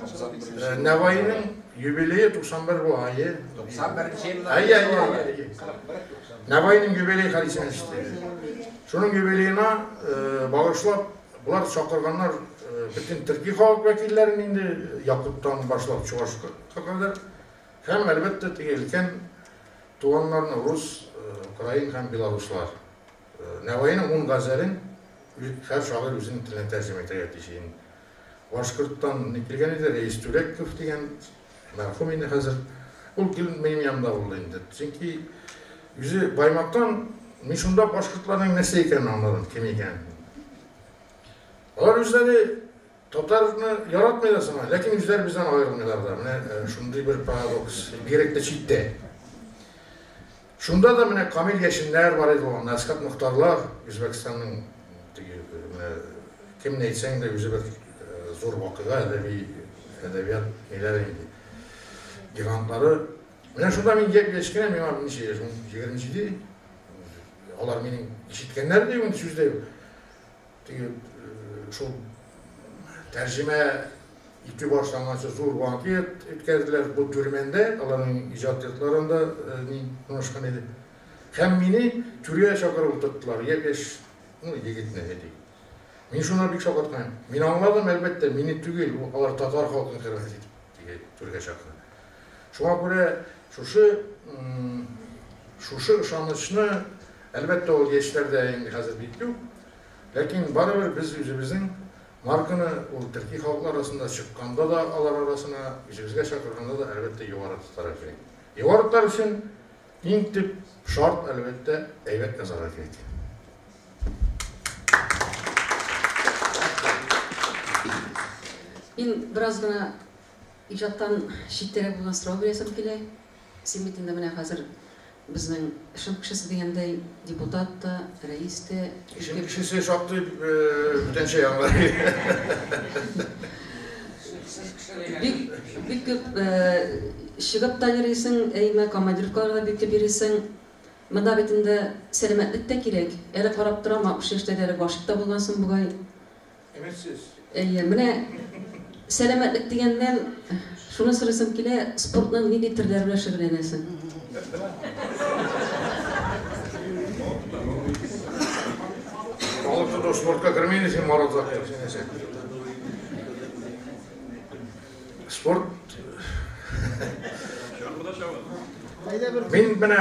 Нәваиның юбилее 91 була, әйе. 91 елда. Әйе, әйе, әйе. Нәваиның юбилее хәл исемә төште. Шуның юбилеена багышлап, болар чакырганнар бөтен төрки халык вәкилләрен инде, Якуттан башлап Чувашка кадәр. Һәм, әлбәттә, теге өлкән туганнарны, рус, украин һәм белоруслар. Нәваиның ун газәлен һәр шагыйрь үзенең теленә тәрҗемә итәргә тиеш иде. Башкорттан ни килгән иде, Рәис Түләков дигән, мәрхүм инде хәзер. Ул гел минем янымда булды инде. Чөнки үзе Баймактан, мин шунда башкортларның нәрсә икәнен аңладым, кем икәнен. Алар үзләре татарны яратмый да сыман, ләкин үзләре бездән аерылмыйлар да. Менә шундый бер парадокс, бигрәк тә читтә. Шунда да менә Камил Яшиннәр бар иде ул, Әсхәт Мохтарлар, Үзбәкстанның теге менә кемне әйтсәң дә үзе бер зур вакыйга, әдәби әдәбият ниләре инде. Гигантлары. Менә шунда мин япь-яшь кенә, миңа ничә яшь, 27. Алар минем ишеткәннәр дә юк, инде сүз дә юк. Теге шул тәрҗемә итү башланганчы зур банкет үткәрделәр бу Түрмәндә, аларның иҗат йортларында ни урнашкан иде. Һәм мине түргә чакырып утырттылар, япь-яшь, ну, егетне, әйтик. Мин шуңа бик шаккаткан. Мин аңладым, әлбәттә, мине түгел, алар татар халкын хөрмәт итеп теге түргә чакыра. Шуңа күрә шушы шушы ышанычны, әлбәттә, ул яшьләрдә инде хәзер бик юк. Ләкин барыбер без үзебезнең марканы ул төрки халыклар арасында чыкканда да алар арасына, үзебезгә чакырганда да, әлбәттә, югары тотарга кирәк. Югары тотар өчен иң төп шарт, әлбәттә, әйбәт язарга кирәк. Мин бераз гына иҗаттан читтәрәк булган сорау бирәсем килә. Син бит инде менә хәзер безнең эшем кешесе дигәндәй, депутат та, рәис тә. Эшем кешесе шактый бүтәнчә яңгырый. Бик, бик күп чыгып та йөрисең, әйме, командировкаларга да бик күп йөрисең. Монда бит инде сәламәтлек тә кирәк. Әле карап торам, 60 яшьтә дә әле гашыйк та булгансың бугай. Өметсез. Әйе, менә сәламәтлек дигәннән шуны сорыйсым килә, спортның нинди төрләре белән шөгыльләнәсең? Балык тоту спортка керми инде син, Марат Закиров, син нәрсә? Спорт. Мин менә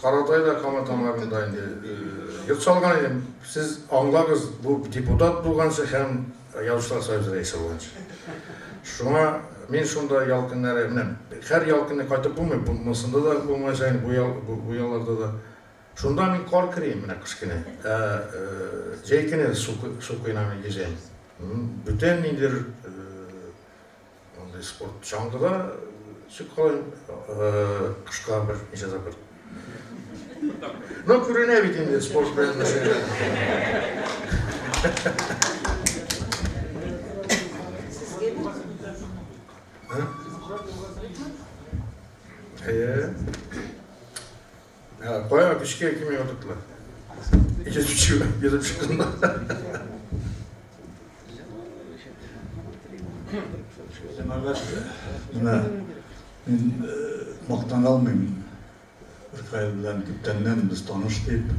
Каратайда Кама Тамагында инде йорт салган идем. Сез аңлагыз, бу депутат булганчы һәм Язучылар союзы рәисе булганчы. Шуңа мин шунда ял көннәре, менә һәр ял көнне кайтып булмый, монысында да булмаячак инде, бу ял, бу ялларда да. Шунда мин кар керим менә кыш көне. Ә җәй көне су су коенам, йөзәм. Бүтән ниндидер Мондый спорт чаңгыда чыккалыйм, кышка бер ничә тапкыр. Ну, күренә бит инде спорт белән мәсьәлә. Әйе. Кая көчкә кимей утырттылар. Йөзеп чыгып, йөзеп чыкканда. Җәмәгать, менә мин мактана алмыйм. Ркаил белән күптәннән без таныш дип.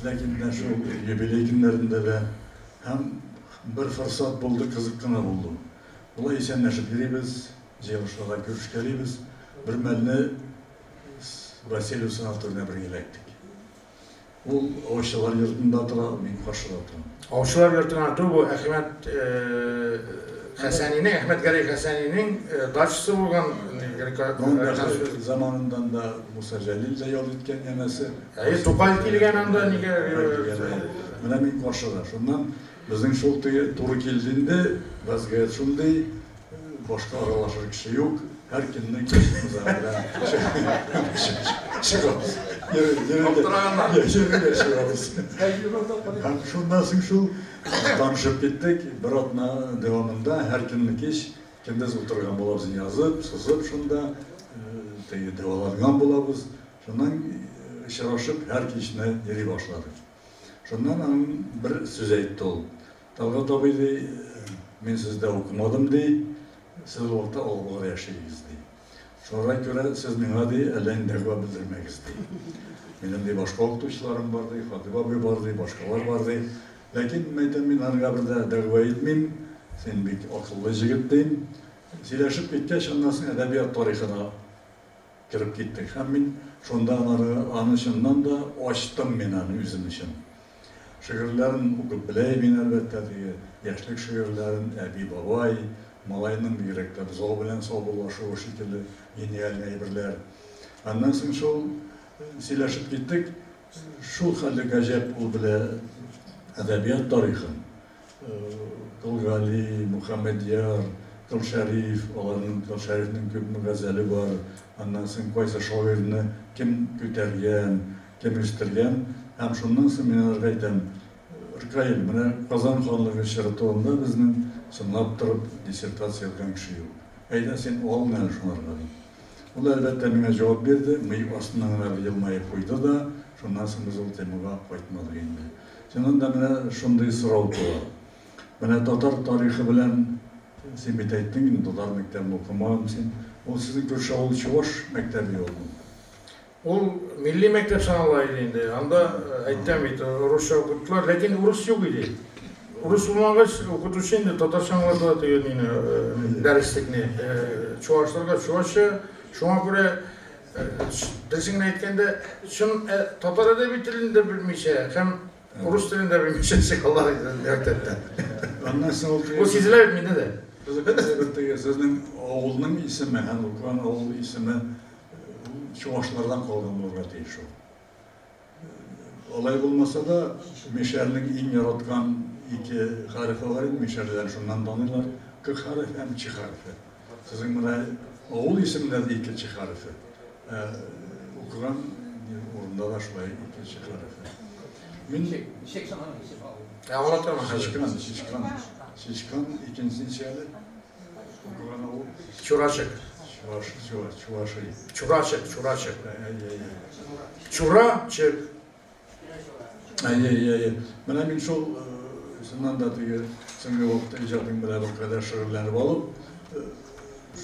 Ләкин менә шул юбилей көннәрендә дә һәм бер форсат булды, кызык кына булды. Болай исәнләшеп йөрибез, җыелышларда күрешкәлибез. Бер мәлне Васильев санаториена бергә эләктек. Ул аучылар йортында тора, мин каршыда торам. Аучылар йортына түгел, бу Әхмәт Хәсәнинең, Әхмәт Гәрәй Хәсәнинең дачасы булган. Заманындан да Муса Җәлил дә ял иткән, янәсе. Әйе, Тукай килгән анда, нигә? Менә мин каршыда. Шуннан безнең шул туры килде инде, вазгыять шундый, башка аралашыр кеше юк. Һәр көнне кич Муса белән чыгабыз. Йөрергә чыгабыз. Һәм шуннан соң шул танышып киттек. Бер атна дәвамында һәр көнне кич көндез утырган булабыз, язып, сызып шунда, теге дәваланган булабыз. Шуннан очрашып һәр кичне йөри башладык. Шуннан аның бер сүз әйтте ул. Талгат абый, ди, мин сездә укымадым, ди, сез ул вакытта Алабугада яшәгез, ди. Шуңа күрә сез миңа, ди, әллә нинди дәгъва белдермәгез, ди. Минем, ди, башка укытучыларым бар, ди, Хатип абый бар, ди, башкалар бар, ди. Ләкин, мин әйтәм, мин аңа бер дә дәгъва итмим, син бик акыллы җегет, дим. Сөйләшеп киткәч, аннан соң әдәбият тарихына кереп киттек. Һәм мин шунда аны чыннан да ачтым мин аны үзем өчен. Шигырьләрен укып белә мин, әлбәттә, теге яшьлек шигырьләрен, әби, бабай, малайның бигрәк тә бозау белән саубуллашуы шикелле гениаль әйберләр. Аннан соң шул сөйләшеп киттек, шул хәлле гаҗәп ул белә әдәбият тарихын. Кол Гали, Мухаммедьяр, Кол Шәриф, аларның Кол Шәрифнең күпме газәле бар. Аннан соң кайсы шагыйрьне кем күтәргән, кем үстергән. Һәм шуннан соң мин аларга әйтәм, Ркаил, менә Казан ханлыгы чоры турында безнең чынлап торып диссертация язган кеше юк. Әйдә син ал менә шуңарга, дим. Ул әлбәттә миңа җавап бирде, мыек астыннан гына бер елмаеп куйды да, шуннан соң без ул темага кайтмадык инде. Чыннан да менә шундый сорау туа. Менә татар тарихы белән син бит әйттең инде, татар мәктәбен укымадың син. Ул сезнең күрше авыл чуваш мәктәбе юкмы? Ул милли мәктәп санала иде инде. Анда әйтәм бит, русча укыттылар, ләкин урыс юк иде. Урыс булмагач, укытучы инде татарча аңлата дигән инде дәреслекне. Чувашларга чувашча, шуңа күрә дөресен генә әйткәндә, чын татар әдәби телен дә белмичә һәм урыс телен дә белмичә чыгалар иде мәктәптән. Аннан соң ул Ул сизелә бит миндә дә. Сезнең авылның исеме һәм укыган авыл исеме чувашлардан калган булырга тиеш ул. Алай булмаса да, Мишәрнең иң яраткан ике хәрефе бар иде, Мишәрләр шуннан таныйлар, К хәрефе һәм Ч хәрефе. Сезнең менә авыл исемендә дә ике Ч хәрефе. Укыган урында да шулай ике Ч хәрефе. Мин Ничек соң аның исеме авыл? Аңлатам хәзер. Чичкан, Чичкан. Чичкан икенче ничә әле? Укыган авыл. Чурачык. Чуваш, Чуваш, Чуваши. Чурачык, Чурачык. Чурачык. Әй-әй-әй. Менә мин шул чыннан да теге соңгы вакытта иҗатың белән бер кадәр шөгыльләнеп алып,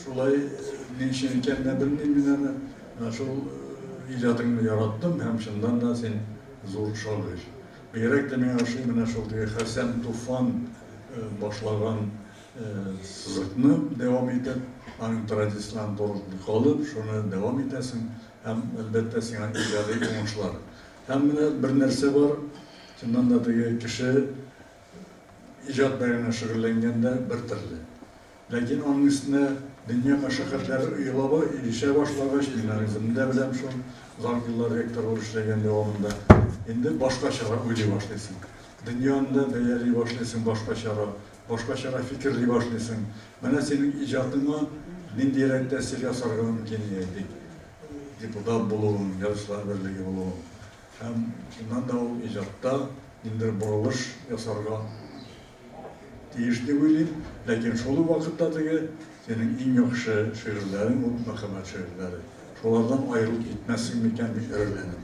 шулай ни өчен икәнен дә белмим мин аны. Менә шул иҗатыңны яраттым һәм чыннан да син зур шагыйрь. Бигрәк тә миңа ошый менә шул теге Хәсән Туфан башлаган сызыкны дәвам итеп, аның традицияләрен туры калып, шуны дәвам итәсең һәм әлбәттә сиңа иҗади уңышлар. Һәм менә бер нәрсә бар, чыннан да теге кеше иҗат белән генә шөгыльләнгәндә бер төрле. Ләкин аның өстенә дөнья мәшәкатьләре уйлавы ирешә башлагач, мин үзем дә беләм шул, озак еллар ректор булып эшләгән дәвамында, инде башкачарак уйлый башлыйсың. Дөньяны да бәяли башлыйсың башкачарак, башкачарак фикерли башлыйсың. Менә синең иҗатыңа ниндирәк тәэсир ясарга мөмкин, әйтик, депутат булуың, язучылар берлеге булуың. Һәм шуннан да ул иҗатта ниндидер борылыш ясарга тиеш дип уйлыйм. Ләкин шул ук вакытта теге синең иң яхшы шигырьләрең ул мәхәббәт шигырьләре. Шулардан аерылып китмәссең микән дип эреләнеп.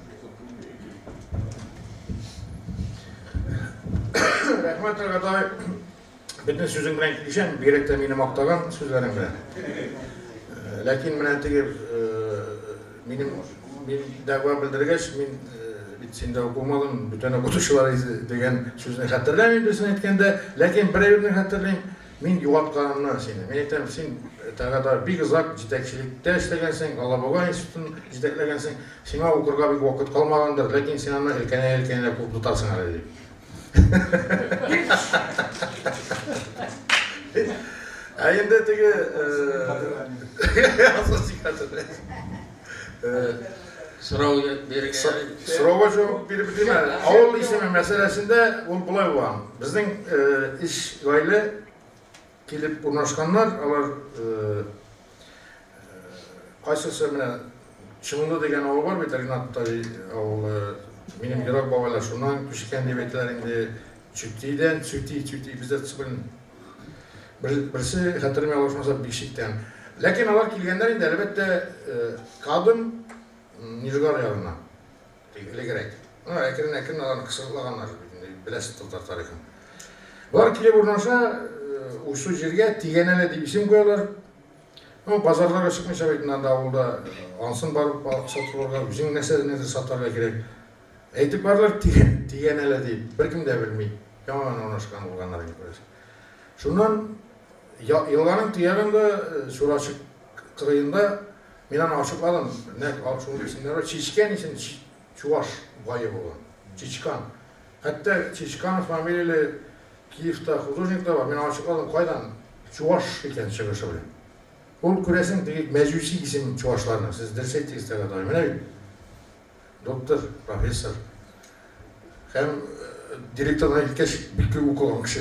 Рәхмәт, Рәгатай. Бөтен сүзең белән килешәм, бигрәк тә мине мактаган сүзләрең белән. Ләкин менә теге минем мин дәгъва белдергәч, мин бит синдә укымадым, бүтән укытучылар дигән сүзне хәтерләмим, дөресен әйткәндә, ләкин бер әйберне хәтерлим. Мин югалтканымны сине. Мин әйтәм, син тагы бик озак җитәкчелектә эшләгәнсең, Алабуга институтын җитәкләгәнсең. Сиңа укырга бик вакыт калмагандыр, ләкин син аны өлкәнә-өлкәнә куып тотарсың әле дип. Ә инде теге сорау бирергә. Сорауга җавап биреп бетерим әле. Авыл исеме мәсьәләсендә ул болай булган. Безнең өч гаилә килеп урнашканнар, алар кайсысы менә Чыңлы дигән авыл бар бит, Ринат Тави авылы. Минем ерак бабайлар шуннан күчкән дип әйтәләр инде. Чүтидән, Чүти, Чүти, бездә Цүген. Берсе, хәтерем ялгышмаса, Бишектән. Ләкин алар килгәннәр инде, әлбәттә, Кадым, Нижгар ягына. Элегрәк. Ну, әкрен-әкрен аларны кысрыклаганнар бит инде, беләсез татар тарихын. Болар килеп урнаша, Уйсу җиргә Тигәнәле дип исем куялар. Ну, базарларга чыкмыйча бит инде анда авылда ансын барып сатып алырга, үзең нәрсәдер сатарга кирәк. Әйтеп барлар Тигәнәле дип, беркем дә белми. Яңа гына урнашкан булганнар инде, күрәсең. Шуннан елганың төягендә, Чурачык кырыенда мин аны ачыкладым. Нәкъ шул исемнәр бар. Чичкән исем чуваш бае булган. Чичкан. Хәтта Чичканов фамилияле Киевта художник та бар. Мин ачыкладым, кайдан чуваш икән чыгышы белән. Ул, күрәсең, теге мәҗүси исем чувашларның. Сез дөрес әйттегез, Тәлгать абый. Менә бит доктор, профессор. Һәм директордан киткәч, бик күп укыган кеше.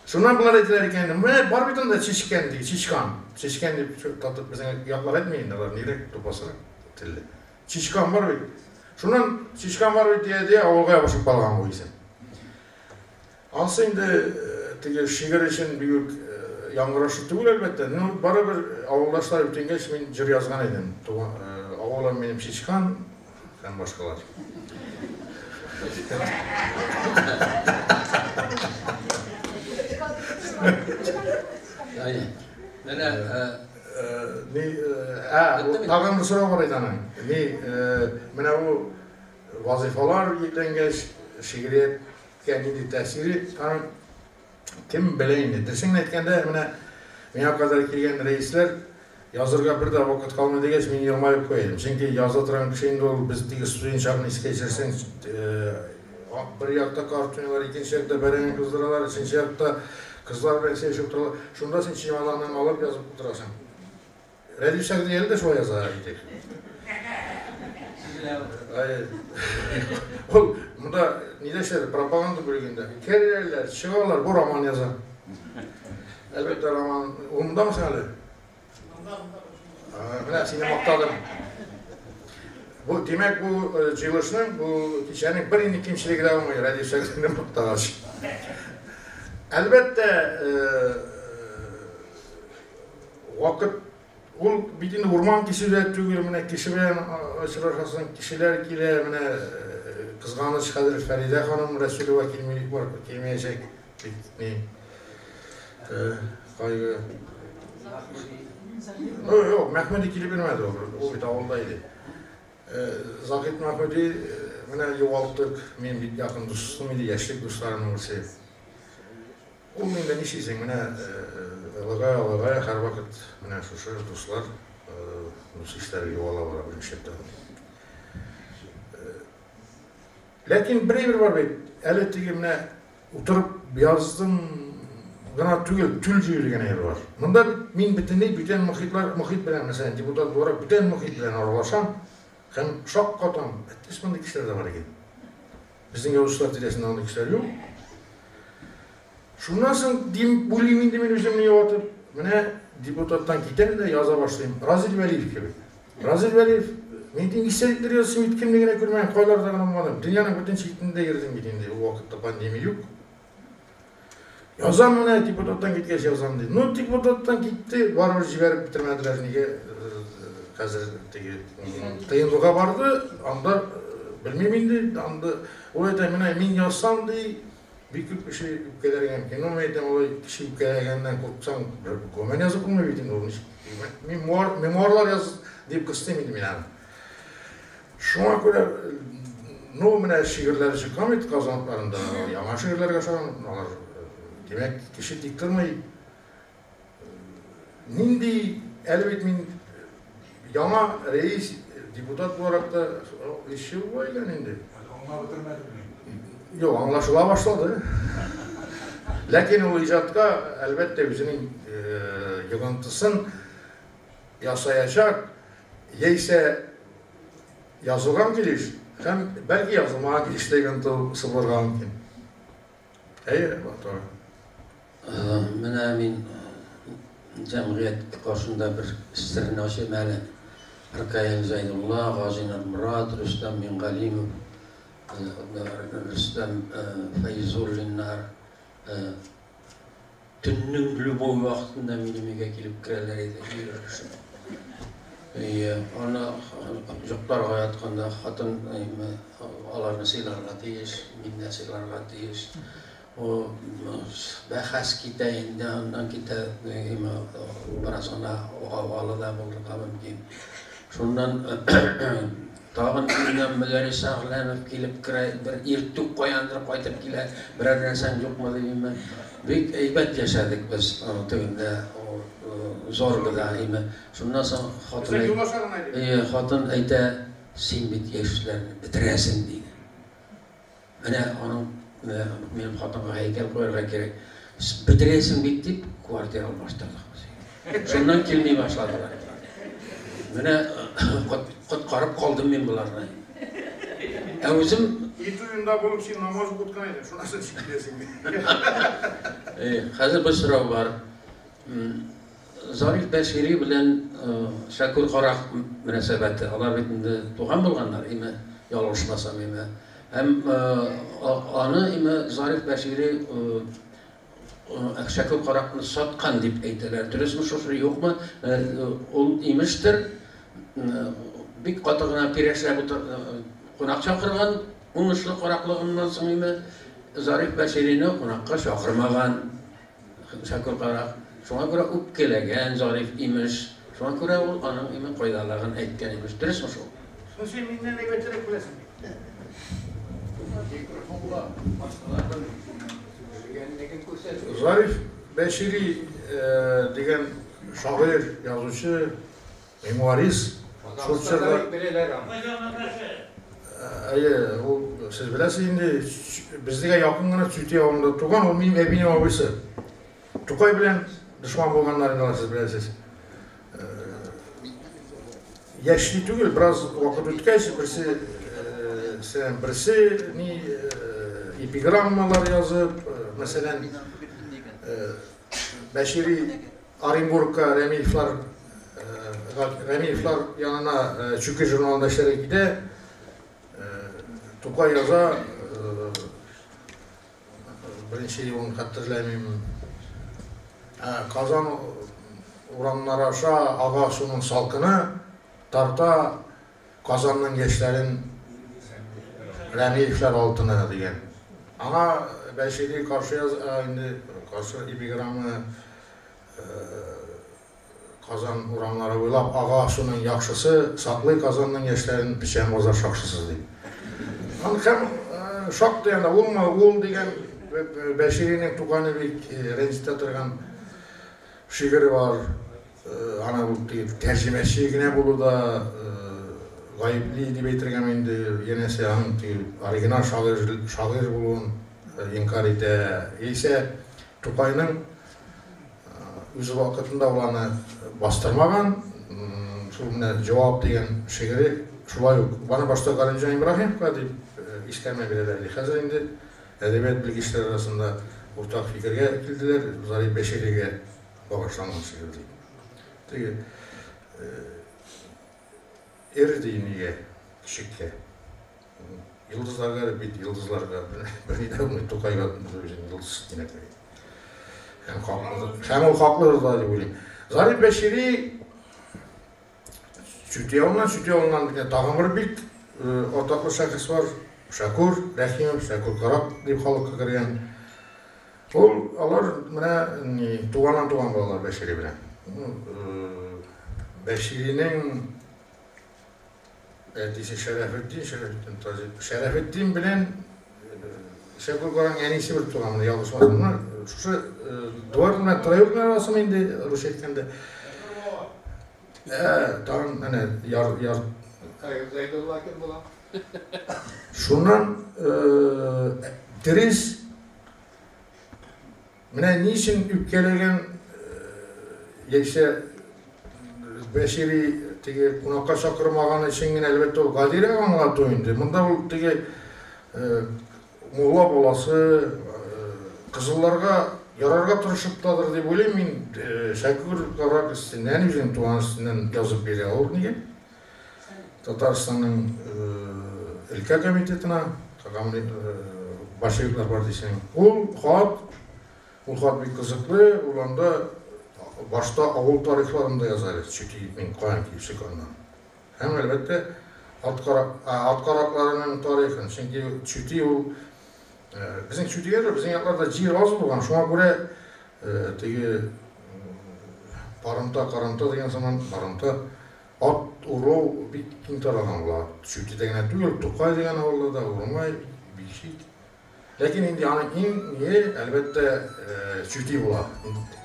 Шуннан болар әйтәләр икән, менә бар бит анда Чичкән ди, Чичкан. Чичкән дип татып безнең яклар әйтми инде, алар нирәк тупасрак телле. Чичкан бар бит. Шуннан Чичкан бар бит дия-дия авылга ябышып калган бу исем. Ансы инде теге шигырь өчен бик үк яңгырашлы түгел, әлбәттә. Ну, барыбер авылдашлар үтенгәч, мин җыр язган идем. Авылым минем Чичкан һәм башкалар. Менә ни, тагын бер сорау бар иде аның. Ни, менә бу вазифалар йөкләнгәч, шигърияткә нинди тәэсире аның, кем белә инде. Дөресен генә әйткәндә, менә миңа кадәр килгән рәисләр язырга бер дә вакыт калмый дигәч, мин елмаеп куя идем. Чөнки яза торган кеше инде ул, без теге студент чагын искә төшерсәң, бер якта карта уйныйлар, икенче якта бәрәңге кыздыралар, өченче якта кызлар белән сөйләшеп утыралар. Шунда син чемоданыңны алып язып утырасың. Рәдиф Сәгъди әле дә шулай яза иде. Ул монда нидә эшләде? Пропаганда бүлегендә. Керәләр, чыгалар, бу роман яза. Әлбәттә, роман. Ул мондамы соң әле? Менә сине мактадым. Бу, димәк, бу җыелышның, бу кичәнең бер инде кимчелеге дә булмый, Рәдиф Сәгъдине мактагач. Әлбәттә, вакыт ул бит инде урман кисү дә түгел, менә кеше белән очрашасың, кешеләр килә, менә кызганыч, хәзер Фәридә ханым Рәсүлева килми, килмәячәк бит, ни. Кайгы. Юк, Мәхмүди килеп йөрмәде ул, ул бит авылда иде. Заһид Мәхмүди менә югалттык, мин бик якын дустым иде, яшьлек дусларымның берсе. Ул инде нишлисең, менә олыгая, олыгая һәрвакыт менә шушы дуслар, дус ишләре югала бара беренче чиратта. Ләкин бер әйбер бар бит, әле теге менә утырып яздым гына түгел, тел җыю дигән әйбер бар. Монда бит мин бөтенләй бүтән мохитлар, мохит белән, мәсәлән, депутат буларак бүтән мохит белән аралашам һәм шаккатам, әттәс мондый кешеләр дә бар икән. Безнең язучылар тирәсендә андый кешеләр юк. Шуннан соң дим, уйлыйм инде мин үземне юатып, менә депутаттан китәм дә яза башлыйм. Разил Вәлиев кебек. Разил Вәлиев, мин дим, истәлекләр язсам, бит кемне генә күрмәгән, кайларда гына булмадым. Дөньяның бөтен читендә йөрдем бит инде, ул вакытта пандемия юк. Язам менә, депутаттан киткәч язам ди. Ну, депутаттан китте, барыбер җибәреп бетермәделәр, нигә хәзер теге ТНВга барды, анда белмим инде, анда ул әйтә, менә мин язсам ди, бик күп кеше үпкәләргә мөмкин. Ну, мин әйтәм, алай кеше үпкәләгәннән курыксаң, гомумән язып булмый бит инде ул. Мемуарлар яз дип кыстыйм инде мин аны. Шуңа күрә Ну, менә шигырьләре чыккан бит Казан утларында, яңа шигырьләргә ошаган, алар, димәк, кеше тик тормый. Нинди, әле бит мин яңа рәис, депутат буларак та өч ел була икән инде. Аңлап бетермәдем мин. Юк, аңлашыла башлады. Ләкин ул иҗатка, әлбәттә, үзенең йогынтысын ясаячак, яисә язылган килеш һәм бәлки язылмаган килеш тә йогынты булырга мөмкин. Әйе, Батыр. Менә мин җәмгыять каршында бер серне ачыйм әле. Ркаил Зәйдулла, Газинур Морат, Рөстәм Мингалимов, Рөстәм Фәйзуллиннар төннең любой вакытында минем өйгә килеп керәләр иде, өйрәнешеп. Әйе, аны йокларга ятканда хатын аларны сыйларга тиеш, мин дә сыйларга тиеш. О, бәхәс китә инде, аннан китә, бераз гына гаугалы да булырга мөмкин. Шуннан тагын өеннән Мөдәррис Әгъләмов килеп керә, бер иртүк каяндыр кайтып килә, берәр нәрсәң юкмы дип. Бик әйбәт яшәдек без тегендә, Зоргыда. Шуннан соң хатын әйтә, син бит яшьләрне бетерәсең, диде. Менә аның, минем хатынга һәйкәл куярга кирәк. Бетерәсең бит дип, квартира алмаштырдык без. Шуннан килми башладылар. Менә коткарып калдым мин боларны. Ә үзем Ит уенда булып син намаз укыткан идең, шуннан соң син киләсең. Хәзер бер сорау бар. Зариф Бәшири белән Шәкүр Карак мөнәсәбәте. Алар бит инде туган булганнар, име, ялгышмасам, име. Һәм аны име Зариф Бәшири Шәкүр Каракны саткан дип әйтәләр. Дөресме шушы, юкмы? Ул имештер, бик каты гына пирәшләп кунак чакырган, уңышлы караклыгыннан соң име Зариф Бәширине кунакка чакырмаган Шәкүр Карак. Шуңа күрә үпкәләгән Зариф имеш. Шуңа күрә ул аның име кайдалыгын әйткән имеш. Дөресме шул? Шуны син миннән әйбәтрәк беләсең бит. Микрофонга башкаларның белгәнлеген күрсәтү. Зариф Бәшири дигән шагыйрь, язучы, мемуарист шул чорда. Әйе, ул, сез беләсез инде, безгә якын гына Чүти авылында туган, ул минем әбинең абыйсы. Тукай белән дошман булганнар инде алар, сез беләсез. Яшьли түгел, бераз вакыт үткәч, берсе берсе ни эпиграммалар язып, мәсәлән, Бәшири Оренбургка Рәмиевлар янына Чүки журналында эшләргә китә. Тукай яза, беренче елын хәтерләмим. Казан урамнары аша ага суның салкыны тарта Казанның яшьләрен Рәмиевләр алтыны дигән. Аңа Бәшири каршы яза инде, каршы эпиграмма Казан урамнары буйлап ага суның яхшысы, саклый Казанның яшьләрен печән базар шакшысы дип. Аны һәм шактый анда улмы, ул дигән Бәширинең туганы бик рәнҗетә торган шигыре бар. Аны ул тәрҗемәче генә булу да гаепли дип әйтергә инде, янәсе аның оригинал шагыйрь булуын инкар итә. Яисә Тукайның үз вакытында ул аны бастырмаган, шул менә җавап дигән шигыре шулай ук. Аны башта Галимҗан Ибраһимовка дип искәрмә бирәләр иде. Хәзер инде әдәбият белгечләре арасында уртак фикергә килделәр, Зариф Бәширигә багышланган шигырь дип. Теге эр ди нигә кичеккә. Йолдызларга бит, йолдызларга берни дә булмый, Тукайга үзен йолдыз кирәк. Һәм хаклы, һәм ул хаклы да дип уйлыйм. Зариф Бәшири Чүти авылыннан дигән тагын бер бик атаклы шәхес бар. Шәкүр Рәхимов, Шәкүр Карак дип халыкка кергән. Ул алар менә ни туганнан туган балалар Бәшири белән. Бәширинең Әтисе Шәрәфетдин, Шәрәфетдин Таҗи. Шәрәфетдин белән Шәкүр Караның әнисе бер туган, менә ялгышмасам, менә шушы двор белән троюродный арасымы инде, русча әйткәндә. Ә, тагын әнә яр яр Зәйдулла кем була? Шуннан дөрес менә ни өчен үпкәләгән яисә Бәшири теге кунакка чакырмаган өчен генә, әлбәттә, ул гадирәк аңлату инде. Монда ул теге мулла баласы кызылларга ярарга тырышып тадыр дип уйлыйм мин. Шәкүр Карак өстеннән, үзенең туган өстеннән язып бирә ул нигә? Татарстанның өлкә комитетына, большевиклар партиясенең. Ул хат, ул хат бик кызыклы, ул анда башта авыл тарихларын да яза әле, чөнки мин каян килеп чыкканнан. Һәм, әлбәттә, ат карак, ат каракларының тарихын, чөнки Чүти ул безнең Чүтигә дә безнең якларда җир аз булган, шуңа күрә теге парымта, карымта дигән сыман барымта ат урау бик киң таралган була. Чүтидә генә түгел, Тукай дигән авылда да, Урмай, Бишик. Ләкин инде аның иң ние, әлбәттә, Чүти була,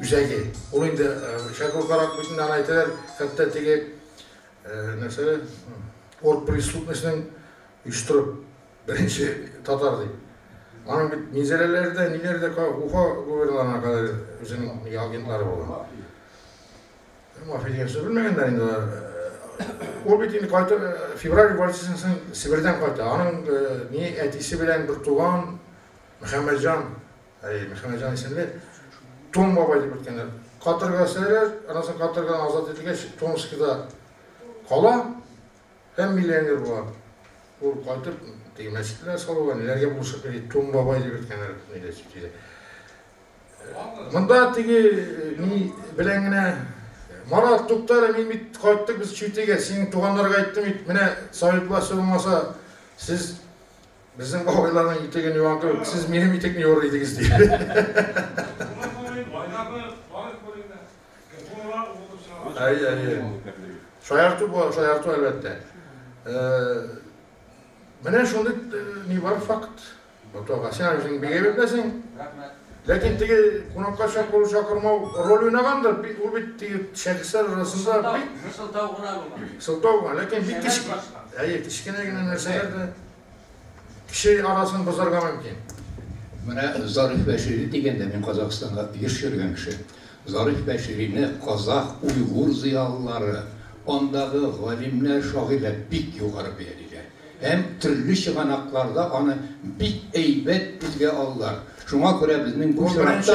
үзәге. Ул инде Шәкүр Карак бит инде аны әйтәләр, хәтта теге нәрсә, оргпреступностьның оештырып беренче татар дип. Аның бит Минзәләләрдә, ниләрдә, Уфа губерналарына кадәр үзенең агентлары булган. Мафия дигән сүз белмәгәннәр инде алар. Ул бит инде кайтып, февраль революциясеннән соң Себердән кайта. Аның ни әтисе белән бер туган Мөхәммәтҗан, әй, Мөхәммәтҗан исемле Том бабай дип әйткәннәр. Каторга сөрәләр, аннан соң каторгадан азат ителгәч, Томскида кала һәм миллионер була. Ул кайтып, теге мәчетләр салуга, ниләргә булышып йөри, Том бабай дип әйткәннәр, нидә чүтидә. Монда теге ни белән генә Марат, тукта әле, мин бит кайттык без Чүтигә, синең туганнарга әйттем бит, менә совет власте булмаса, сез безнең бабайларның итеген юган кебек, сез минем итекне юыр идегез, ди. Әйе, әйе. Шаярту бу, шаярту әлбәттә. Менә шундый ни бар факт. Ботага, син үзең бик әйбәт беләсең. Рәхмәт. Ләкин теге кунакка чакыру чакырмау роль уйнагандыр. Ул бит теге шәхесләр арасында бик сылтау гына булган. Сылтау гына, ләкин бик кечкенә. Әйе, кечкенә генә нәрсәләр дә кеше арасын бозарга мөмкин. Менә Зариф Бәшири дигәндә, мин Казахстанга еш йөргән кеше. Зариф Бәширине казах, уйгур зыялылары, андагы галимнәр, шагыйрьләр бик югары бәялиләр. Һәм төрле чыганакларда аны бик әйбәт телгә алалар. Шуңа күрә безнең бу чиратта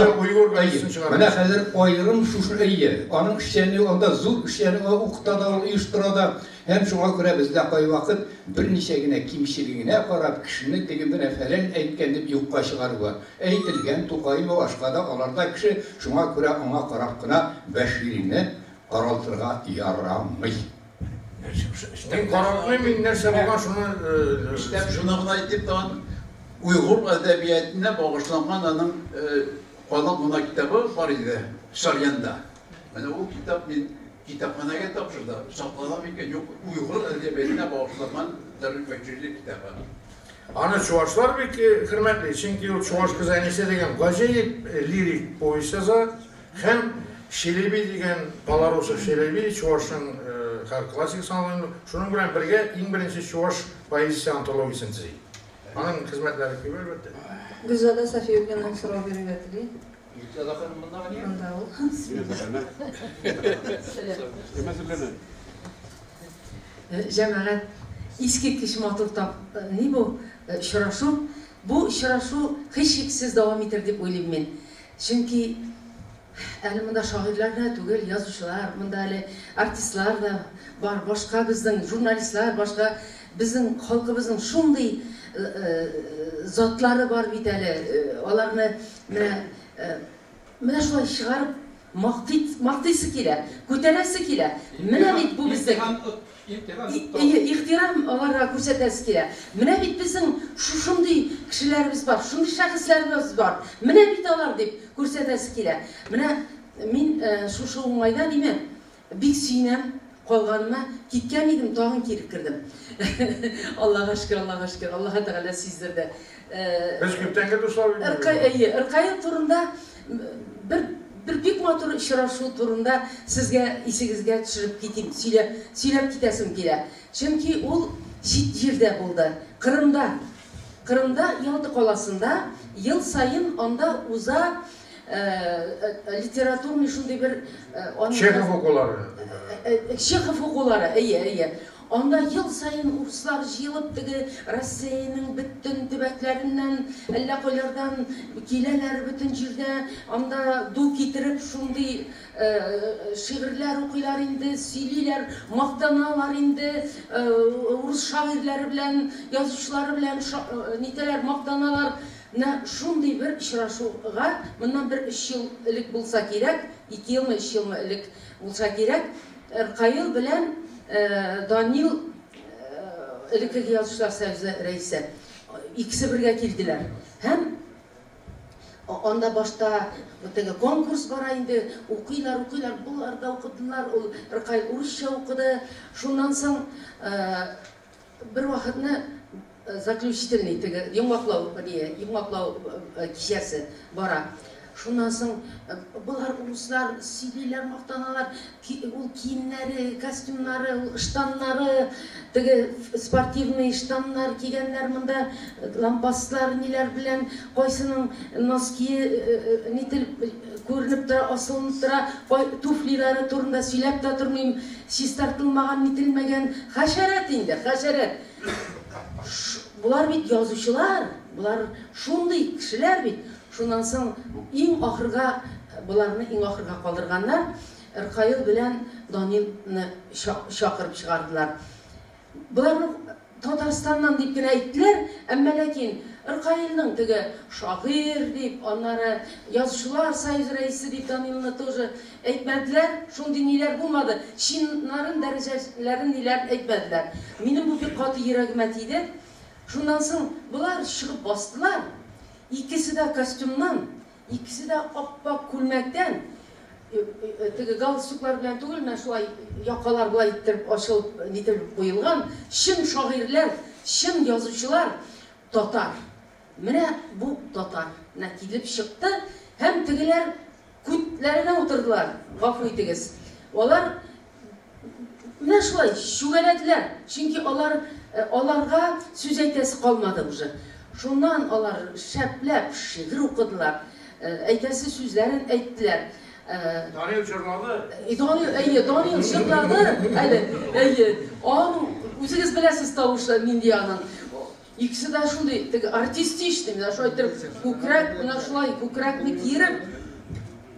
әйе, менә хәзер аерым шушы әйе, аның эшчәнлеге анда зур эшчәнлек, ул укыта да, ул оештыра да. Һәм шуңа күрә бездә кайвакыт берничә генә кимчелегенә карап, кешене теге менә фәлән әйткән дип юкка чыгару бар. Әйтелгән, Тукаймы, башка да, алар да кеше, шуңа күрә аңа карап кына Бәширине каралтырга ярамый. Мин каратмыйм, мин нәрсә булган шуны. Өстәп шуны гына әйтим тагын, уйгур әдәбиятына багышланган аның калын гына китабы бар иде Сарьянда. Менә ул китап мин китапханәгә тапшырдым. Саклана микән, юк, уйгур әдәбиятына багышланган Зариф Бәширли китабы. Аны чуашлар бик хөрмәтли, чөнки ул Чуаш кызы Әнисә дигән гаҗәеп лирик повесть яза. Һәм Шелеби дигән Полорусов Шелеби, чуашның хәзер классик санала инде, шуның белән бергә иң беренче чуаш поэзиясе антологиясен төзи. Аның хезмәтләре күп, әлбәттә. Гөлзада Сафиуллина сорау бирергә тели. Гөлзада ханым монда гына? Монда ул. Җәмәгать, искиткеч матур тап, ни бу, очрашу. Бу очрашу һичшиксез дәвам итәр дип уйлыйм мин. Чөнки әле монда шагыйрьләр генә түгел, язучылар, монда әле артистлар да бар, башка безнең журналистлар, башка безнең халкыбызның шундый затлары бар бит әле. Аларны менә менә шулай чыгарып мактый мактыйсы килә, күтәрәсе килә. Менә бит бу безнең Әйе, ихтирам аларга күрсәтәсе килә. Менә бит безнең шушындый кешеләребез бар, шундый шәхесләребез бар. Менә бит алар дип күрсәтәсе килә. Менә мин шушы уңайдан име бик сөенәм. калганыма киткән идем, тагын кире кердем. Аллага шөкер, Аллага шөкер, Аллаһы Тәгалә сиздерде. Без күптәнге дуслар бит. Ыркай, әйе, Ыркаел турында бер бер бик матур очрашу турында сезгә исегезгә төшереп китим, сөйләп, сөйләп китәсем килә. Чөнки ул чит җирдә булды, Кырымда. Кырымда, Ялта каласында ел саен анда уза литературный шундый бер Чехов укулары. Чехов укулары, әйе, әйе. Анда ел саен урыслар җыелып, теге Россиянең бөтен төбәкләреннән, әллә кайлардан киләләр, бөтен җирдә анда ду китереп шундый шигырьләр укыйлар инде, сөйлиләр, мактаналар инде, урыс шагыйрьләре белән, язучылары белән нитәләр, мактаналар. Менә шундый бер очрашуга моннан бер өч ел элек булса кирәк, ике елмы, өч елмы элек булса кирәк, Ркаил белән Данил, элеккеге Язучылар союзы рәисе, икесе бергә килделәр. Һәм анда башта теге конкурс бара инде, укыйлар, укыйлар, болар да укыдылар, ул Ркаил урысча укыды. Шуннан соң бер вакытны заключительный, теге йомгаклау, не, йомгаклау кичәсе бара. Шуннан соң болар урыслар сөйлиләр, мактаналар, ул киемнәре, костюмнары, ул ыштаннары, теге спортивный ыштаннар кигәннәр монда, лампаслар ниләр белән, кайсының ноские нителеп күренеп тора, асылынып тора, туфлилары турында сөйләп тә тормыйм, чистартылмаган, нителмәгән, хәшәрәт инде, хәшәрәт. Болар бит язучылар, болар шундый кешеләр бит. Шуннан соң иң ахырга, боларны иң ахырга калдырганнар, Ркаил белән Данилны чакырып чыгардылар. Боларны Татарстаннан дип кенә әйттеләр, әмма ләкин Ркаилның теге шагыйрь дип, аннары Язучылар союзы рәисе дип Данилны тоже әйтмәделәр, шундый ниләр булмады, чиннарын, дәрәҗәләрен ниләрен әйтмәделәр. Минем бу бик каты йөрәгемә тиде. Шуннан соң болар чыгып бастылар. Икесе дә костюмнан, икесе дә ап-ак күлмәктән, теге галстуклар белән түгел, менә шулай якалар болай иттереп ачылып, нителеп куелган, чын шагыйрьләр, чын язучылар, татар. Менә бу татар. Менә килеп чыкты һәм тегеләр күтләренә утырдылар, гафу итегез. Алар менә шулай чүгәләделәр, чөнки алар аларга сүз әйтәсе калмады уже. Шуннан алар шәпләп шигырь укыдылар, әйтәсе сүзләрен әйттеләр. Данил җырлады. Данил, әйе, Данил җырлады әле, әйе. Аның, үзегез беләсез тавышы нинди аның. Икесе дә шундый теге артистичный, менә шулай иттереп, күкрәк, менә шулай күкрәкне киереп,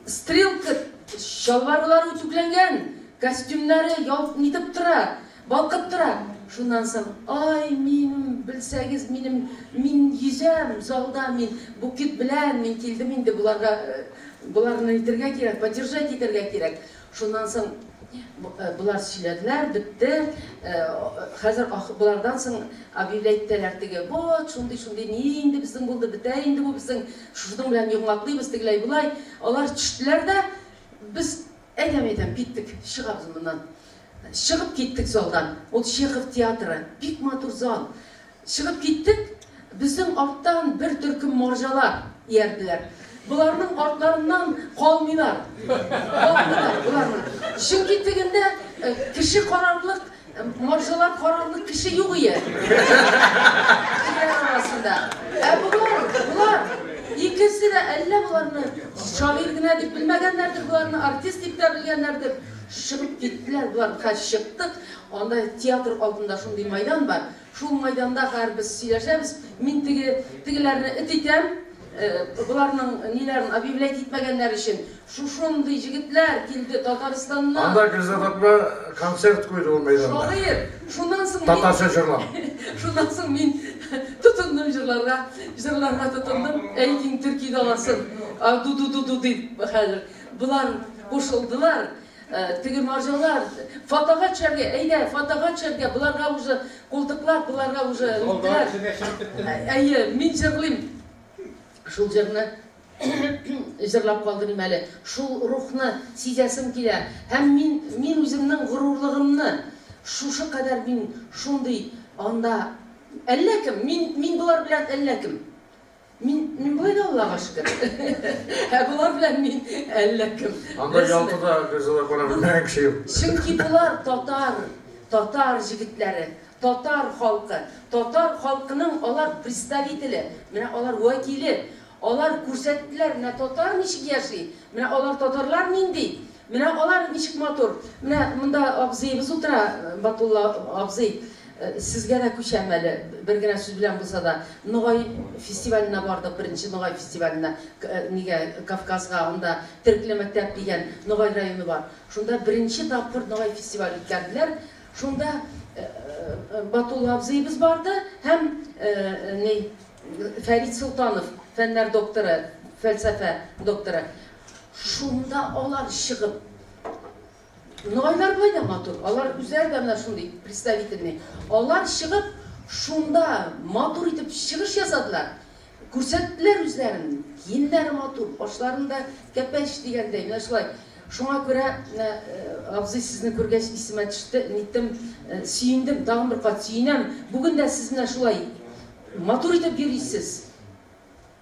стрелка чалбарлары үтүкләнгән, костюмнары ялт нитеп тора, балкып тора. Шуннан соң, ай, минем, белсәгез, минем, мин йөзәм залда, мин букет белән, мин килдем инде боларга, боларны итергә кирәк, поддержать итәргә кирәк. Шуннан соң болар сөйләделәр, бетте. Хәзер болардан соң объявлять итәләр теге, вот, шундый-шундый ни инде безнең булды, бетә инде бу безнең, шушының белән йомгаклыйбыз, тегеләй болай. Алар төштеләр дә, без, әйдәм, әйдәм, киттек, чыгабыз моннан. Чыгып киттек залдан. Ул Чехов театры, бик матур зал. Чыгып киттек, безнең арттан бер төркем марҗалар иярделәр. Боларның артларыннан калмыйлар. Калмыйлар боларның. Чөнки тегендә кеше карарлык, марҗалар карарлык кеше юк ие. Тегеләр арасында. Ә болар, болар икесе дә әллә боларны шагыйрь генә дип белмәгәннәрдер, боларны артист дип тә белгәннәрдер. Чыгып киттеләр болар. Хәзер чыктык. Анда театр алдында шундый майдан бар. Шул майданда хәзер без сөйләшәбез. Мин теге тегеләрне эт итәм, боларның ниләрен объявлять итмәгәннәр өчен. Шушындый җегетләр килде Татарстаннан. Анда Гөлзада апа концерт куйды ул мәйданда. Шагыйрь. Шуннан соң мин Татарча җырлап. Шуннан соң мин тотындым җырларга, җырларга тотындым. Әй киң төрки даласын, ду-ду-ду-ду дип хәзер. Болар кушылдылар. Теге марҗалар фотога төшәргә, әйдә, фотога төшәргә, боларга уже култыклап, боларга уже ниттеләр. Әйе, мин җырлыйм. Шул җырны. җырлап калдырыйм әле. Шул рухны сизәсем килә. Һәм мин, мин үземнең горурлыгымны, шушы кадәр мин шундый анда әллә кем, мин, мин болар белән әллә кем. Мин, мин болай да Аллага шөкер. Ә болар белән мин әллә кем. Анда Ялтада Гөлзада бара белмәгән кеше юк. Чөнки болар татар, татар җегетләре, татар халкы. Татар халкының алар представителе, менә алар вәкиле. Алар күрсәттеләр, менә татар ничек яши, менә алар татарлар нинди, менә алар ничек матур. Менә монда абзыебыз утыра, Батулла абзый. Сезгә дә күчәм әле, бер генә сүз белән булса да. Ногай фестиваленә бардык, беренче Ногай фестиваленә, нигә, Кавказга, анда Терекле мәктәп дигән Ногай районы бар. Шунда беренче тапкыр Ногай фестивале үткәрделәр. Шунда Батулла абзыебыз барды һәм ни, Фәрит Солтанов, фәннәр докторы, фәлсәфә докторы. Шунда алар чыгып, ногайлар болай да матур, алар үзләре дә менә шундый представительный. Алар чыгып, шунда матур итеп чыгыш ясадылар. Күрсәттеләр үзләрен, киемнәре матур, башларында кәпәч дигәндәй, менә шулай. Шуңа күрә, менә, абзый, сезне күргәч исемә төште, ниттем, сөендем, тагын бер кат сөенәм. Бүген дә сез менә шулай матур итеп йөрисез.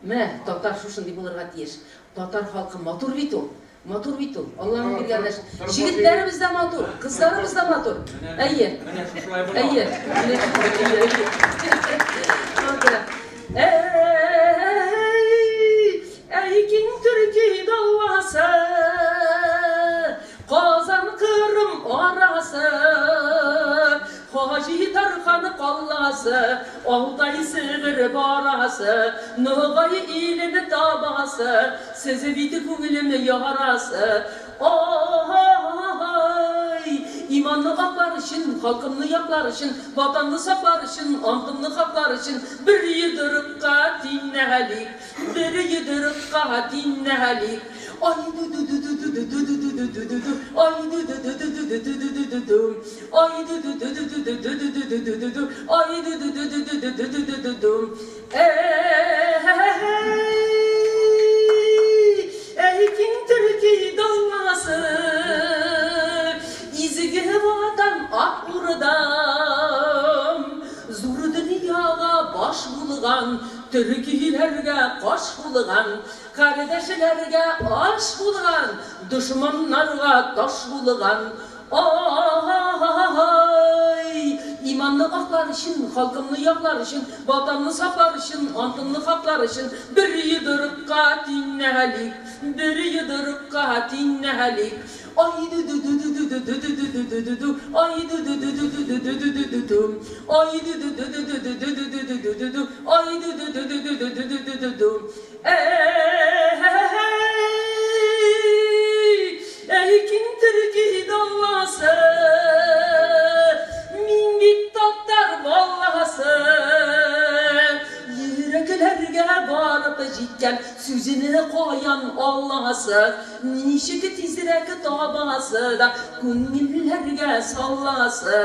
Менә татар шушындый булырга тиеш. Татар халкы матур бит ул. Матур бит ул. Алланың биргән нәрсә. Җегетләребез дә матур, кызларыбыз да матур. Әйе. Менә шушылай була. Әйе. Әй, әй, киң төрки даласы, Казан, Кырым арасы, Хаҗи Тархан каласы, Алтай, Себер барасы, Ногай илен табасы, Сез бит күңелем ярасы. Ай, иманны аклар өчен, халкымны яклар өчен, Ватанны саклар өчен, антымны хаклар өчен, Бер йодрыкка тиңнәлик, бер йодрыкка тиңнәлик. Ай ду ду ду ду ду ду ду ду ду ду ду ду, ай ду ду ду ду ду ду ду ду ду ду, ай ду ду ду ду ду ду ду ду ду ду ду ду, ай ду ду ду ду ду ду ду ду ду ду. Әй, әй, киң төрки даласы, изге ватан Ак Урдам, зур дөньяга баш булган, төркиләргә каш булган, кардәшләргә аш булган, дошманнарга таш булган. Ай, иманны аклар өчен, халкымны яклар өчен, Ватанны саклар өчен, антымны хаклар өчен, бер йодрыкка тиңнәлик, бер йодрыкка тиңнәлик. Ай ду ду ду ду ду ду ду ду ду ду ду ду, ай ду ду ду ду ду ду ду ду ду ду, ай ду ду ду ду ду ду ду ду ду ду ду ду, ай ду ду ду ду ду ду ду ду ду ду. Әй, әй, киң төрки даласы, мин бит татар баласы. Йөрәкләргә барып җиткән сүзне каян аласы, ничек тизрәк табасы да күңелләргә саласы.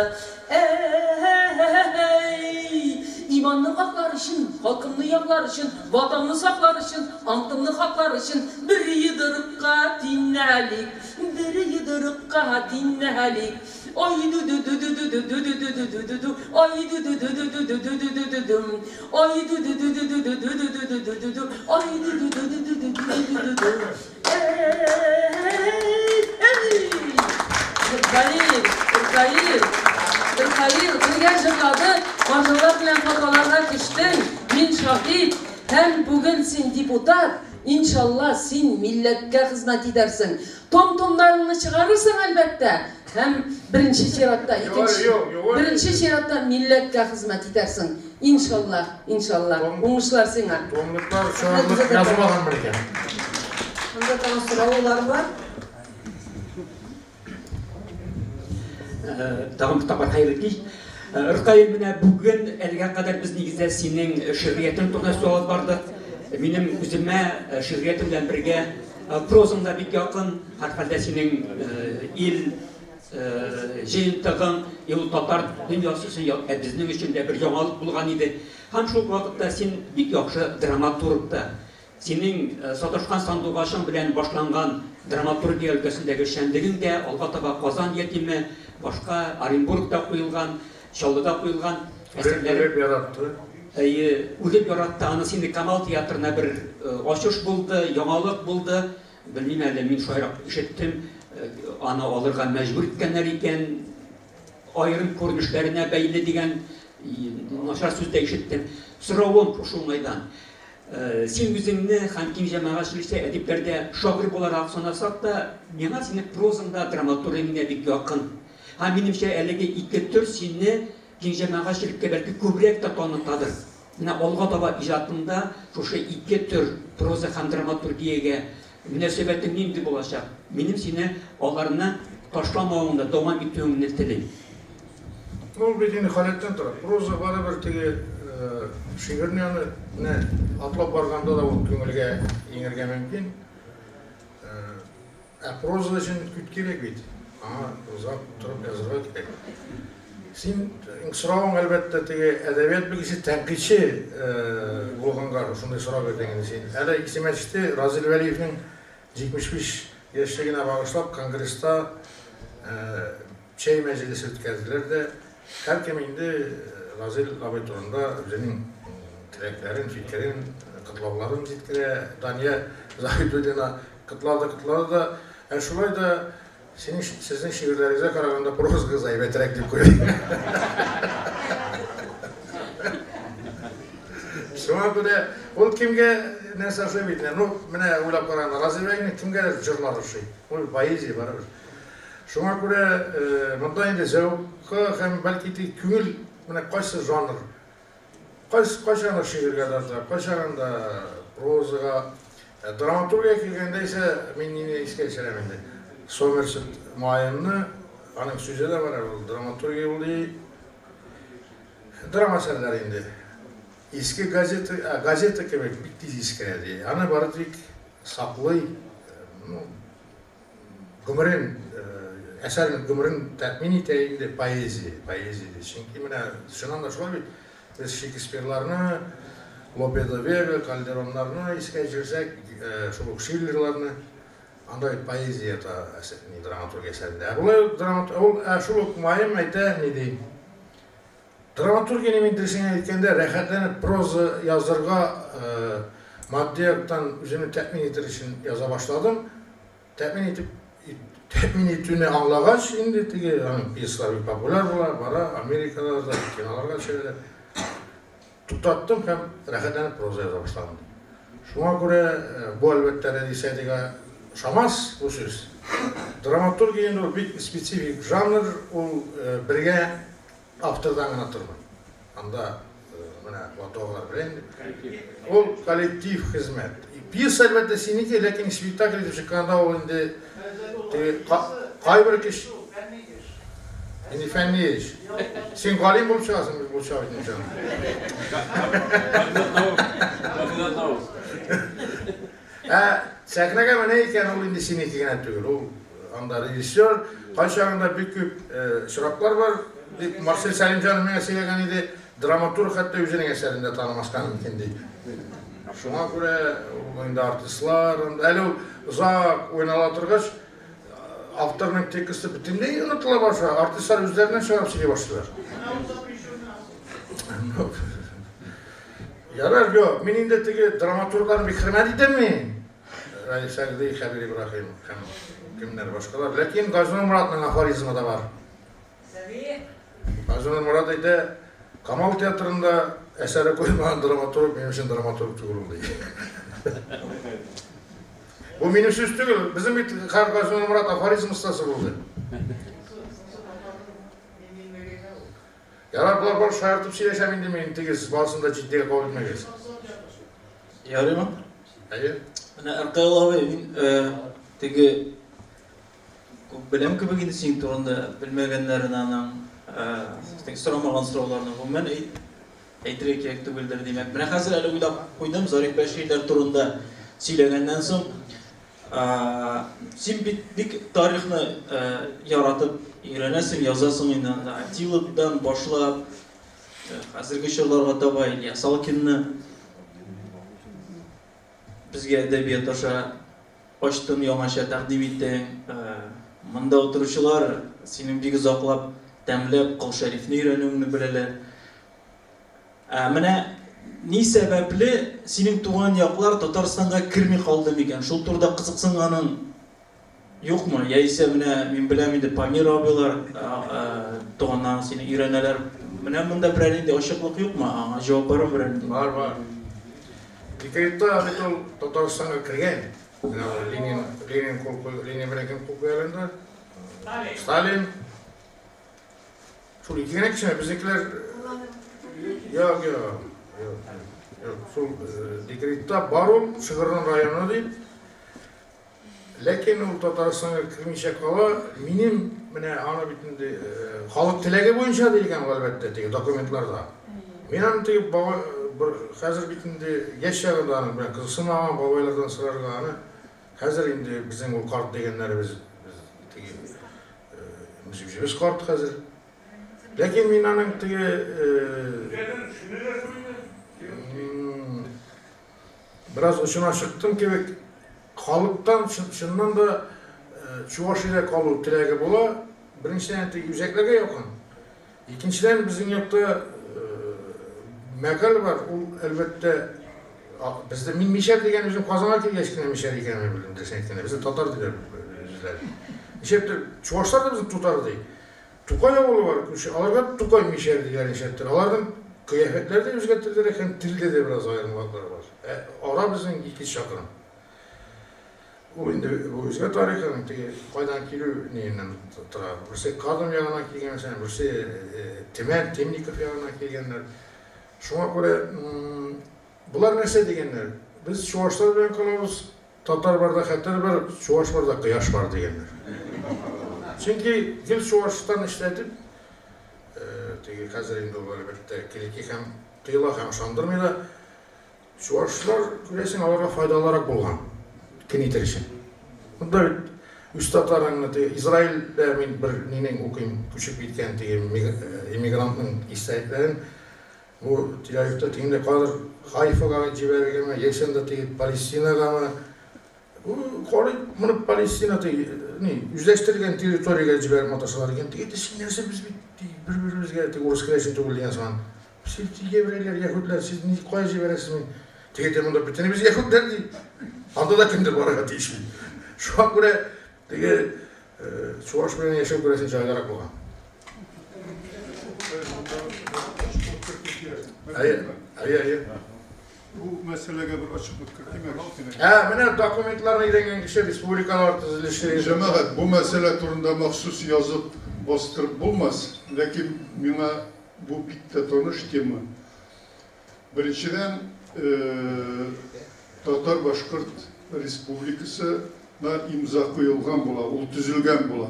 Әй, иманны аклар өчен, халкымны яклар өчен, Ватанны саклар өчен, антымны хаклар өчен, бер йодрыкка тиңнәлик, бер йодрыкка тиңнәлик. Ай ду ду ду ду ду ду ду ду ду ду ду ду, ай ду ду ду ду ду ду ду ду ду ду ду, ай ду ду ду ду ду ду ду ду ду ду ду ду, ай ду ду ду ду ду ду ду ду ду ду. Әй, Ркаил, Ркаил, Ркаил, бергә җырладык, маржалар белән фотоларга төштең, мин шаһит, һәм бүген син депутат, иншалла, син милләткә хезмәт итәрсең. Том-томнарыңны чыгарырсың, әлбәттә, һәм беренче чиратта, икенче, беренче чиратта милләткә хезмәт итәрсең. Иншалла, иншалла. Уңышлар сиңа. Томлыклар чыгарлык язмаган микән? Монда тагын сораулар бар. Тагын бер тапкыр хәерле кич. Ркаил, менә бүген әлегә кадәр без нигездә синең шигъриятең турында сүз алып бардык. Минем үземә шигъриятең белән бергә прозаң да бик якын. Һәрхәлдә синең ил җыентыгың, ул татар дөньясы өчен, ә безнең өчен дә бер яңалык булган иде. Һәм шул вакытта син бик яхшы драматург та. Синең Саташкан сандугачың белән башланган драматургия өлкәсендәге эшчәнлегең дә алга таба Казан ятиме, башка Оренбургта куелган, Чаллыда куелган әсәрләре. Үлеп яратты. Әйе, үлеп яратты. Анысы инде Камал театрына бер ачыш булды, яңалык булды. Белмим әле, мин шулайрак ишеттем, аны алырга мәҗбүр иткәннәр икән, аерым күренешләренә бәйле дигән начар сүз дә ишеттем. Соравым шушы уңайдан. Син үзеңне һәм киң җәмәгатьчелектә, әдипләрдә шагыйрь буларак санасак та, миңа синең прозаң да, драматургияң дә бик якын. Һәм, минемчә, әлеге ике төр сине киң җәмәгатьчелеккә бәлки күбрәк тә танытадыр. Менә алга таба иҗатыңда шушы ике төр, проза һәм драматургиягә мөнәсәбәтең нинди булачак? Минем сине аларны ташламавыңны, дәвам итүеңне телим. Ул бит инде халәттән тора. Проза барыбер теге шигырьне аны менә атлап барганда да ул күңелгә иңергә мөмкин. Ә проза өчен күт кирәк бит. Аңа озак утырып язырга кирәк. Син соравың, әлбәттә, теге әдәбият белгече, тәнкыйтьче булганга шундый сорау бирдең инде син. Әле исемә төште, Разил Вәлиевнең 75 яшьлегенә багышлап конгресста чәй мәҗлесе үткәрделәр дә, һәркем инде Разил абый турында үзенең теләкләрен, фикерен, котлауларын җиткерә. Дания Заһидуллина котлады, котлады да, ә шулай да синең, сезнең шигырьләрегезгә караганда прозагыз әйбәтрәк дип куйды. Шуңа күрә ул кемгә нәрсә ошый бит. Ну, менә уйлап караганда, Разил Вәлиевнең кемгәдер җырлар ошый. Ул поэзия барыбер. Шуңа күрә монда инде зәвыкка һәм бәлки тик күңел менә кайсы жанр, кайсы кайчандыр шигырьгә тарта, кайчагында прозага. Драматургия килгәндә исә мин нине искә төшерәм инде. Сомерсет Моэмны, аның сүзе дә бар, ул драматургия ул ди. Драма әсәрләре инде. Иске газета, газета кебек бик тиз искерә ди. Аны бары тик саклый, ну, гомерен, әсәрнең гомерен тәэмин итә инде поэзия, поэзия ди. Чөнки менә чыннан да шулай бит, без Шекспирларны, Лопе де Вега, Кальдероннарны искә төшерсәк, шул ук Шиллерларны, анда бит поэзия ята драматургия әсәрендә. Ә болай драмат, ул ә шул ук Маем әйтә, ни ди? Драматургияне мин дөресен әйткәндә, рәхәтләнеп проза язырга матди яктан үземне тәэмин итер өчен яза башладым. Тәэмин итеп, тәэмин итүне аңлагач, инде теге аның пьесалары бик популяр була, бара, Америкада да, киноларга төшерәләр. Туктаттым һәм рәхәтләнеп проза яза башладым. Шуңа күрә бу, әлбәттә, Рәдис Сәйдигә ошамас бу сүз. Драматургия инде ул бик специфик жанр, ул бергә автордан гына тормый. Анда менә Платоновлар белә инде. Ул коллектив хезмәт. Пьеса, әлбәттә, синеке, ләкин спектакль итеп чыкканда ул инде теге кайбер кеше инде фәнни эш. Син галим булып чыгасың, без булып чыга бит инде. Ә сәхнәгә менә икән, ул инде синеке генә түгел. Ул анда режиссер, кайчагында бик күп очраклар бар, дип Марсель Сәлимҗанов миңа сөйләгән иде, драматург хәтта үзенең әсәрен дә танымаска мөмкин ди. Шуңа күрә ул инде артистлар, әле ул озак уйнала торгач, авторның тексты бөтенләй онытыла башлый, артистлар үзләреннән чыгарып сөйли башлыйлар. Ярар, юк, мин инде теге драматургларны бик хөрмәт итәм мин. Рәис Сәгъди, Хәбир Ибраһимов һәм кемнәр башкалар. Ләкин Газинур Моратның афоризмы да бар. Газинур Морат әйтә, Камал театрында әсәре куймаган драматург минем өчен драматург түгел ул, ди. Бу минем сүз түгел. Безнең бит Газинур Морат афоризм остасы булды. Ярар, болар бар шаяртып сөйләшәм инде мин, теге сез барысын да җитдигә кабул итмәгез. Ярыймы? Әйе. Менә Ркаил абый, мин теге күп беләм кебек инде синең турында, белмәгәннәрен аның, теге сорамаган сорауларны гомумән әйтергә кирәк түгелдер, димәк. Менә хәзер әле уйлап куйдым, Зариф Бәширләр турында сөйләгәннән соң, Син бит бик тарихны яратып өйрәнәсең, язасың инде анда Аттиладан башлап, хәзерге чорларга таба Илья Салкинны. безгә әдәбият аша ачтың, яңача тәкъдим иттең. Монда утыручылар синең бик озаклап, тәмләп Кол Шәрифне өйрәнүеңне беләләр. Ә менә ни сәбәпле синең туган яклар Татарстанга керми калды микән? Шул турыда кызыксынганың юкмы? Яисә менә мин беләм инде Памир абыйлар туганнарың сине өйрәнәләр. Менә монда берәр нинди ачыклык юкмы? Аңа җавап бармы берәр нинди? Бар, бар. Декретта бит ул Татарстанга кергән. Менә ул Ленин, Ленин кул куй, Ленин белән кем кул куя әле анда? Сталин. Сталин. Шул ике генә кешеме? Безнекеләр Юк, юк. Юк, юк. Шул декретта бар ул Шыгырдан районы дип. Ләкин ул Татарстанга кермичә кала. Минем менә аны бит инде халык теләге буенча диелгән ул, әлбәттә, теге документларда. Мин аны теге бабай бер хәзер бит инде яшь чагында аның белән кызыксынмаган, бабайлардан сорарга аны. Хәзер инде безнең ул карт дигәннәребез без теге без үзебез карт хәзер. Ләкин мин аның теге бераз очына чыктым кебек. Халыктан чыннан да Чувашиядә калу теләге була. Беренчедән, теге үзәкләргә якын. Икенчедән, безнең якта мәкаль бар, ул әлбәттә бездә мин мишәр дигән үзем Казанга килгәч кенә мишәр икәнен белдем, дөресен әйткәндә. Безне татар диләр үзләре. Нишләптер чувашлар да безне тутар ди. Тукай авылы бар, күрше, аларга Тукай мишәр диләр нишләптер. Аларның кыяфәтләре дә үзгәртелде һәм телдә дә бераз аерымлыклар бар. Ә ара безнең 200 чакрым. Ул инде бу үзгә тарих, аның теге кайдан килү ниеннән тора. Берсе Кадом ягыннан килгән, мәсәлән, берсе Төмән, Темников ягыннан килгәннәр. Шуңа күрә болар нәрсә дигәннәр? Без чувашлар белән калабыз, татар барда хәтер бар, чуваш барда кояш бар дигәннәр. Чөнки гел чуваштан эшләтеп, теге хәзер инде ул әлбәттә килики һәм тыела һәм ышандырмый да. Чувашлар, күрәсең, аларга файдалырак булган көн итер өчен. Монда бит үз татарыңны теге Израильдә мин бер нинең укыйм, күчеп киткән теге иммигрантның истәлекләрен. Бу Тель-Авивта тегендә кадер Хайфага җибәрергәме, яисә анда теге Палестинагамы? Бу карый, моны Палестина теге ни, үзләштерелгән территориягә җибәреп маташалар икән. Теге син нәрсә без бит бер-беребезгә теге урыс керәшен түгел дигән сыман. Сез еврейлар, яһүдләр, сез ни кая җибәрәсез мине? Теге әйтә, монда бөтенебез яһүдләр ди. Анда да кемдер барырга тиеш бит. Шуңа күрә теге чуваш белән яшәү күрәсең җайлырак булган. Әйе, әйе, әйе. Бу мәсьәләгә бер ачыклык кертим әле кечкенә. Ә, менә документларны өйрәнгән кеше республикалар төзелеше. Җәмәгать, бу мәсьәлә турында махсус язып бастырып булмас, ләкин миңа бу бик тә таныш тема. Беренчедән, Татар-Башкорт республикасына имза куелган була, ул төзелгән була.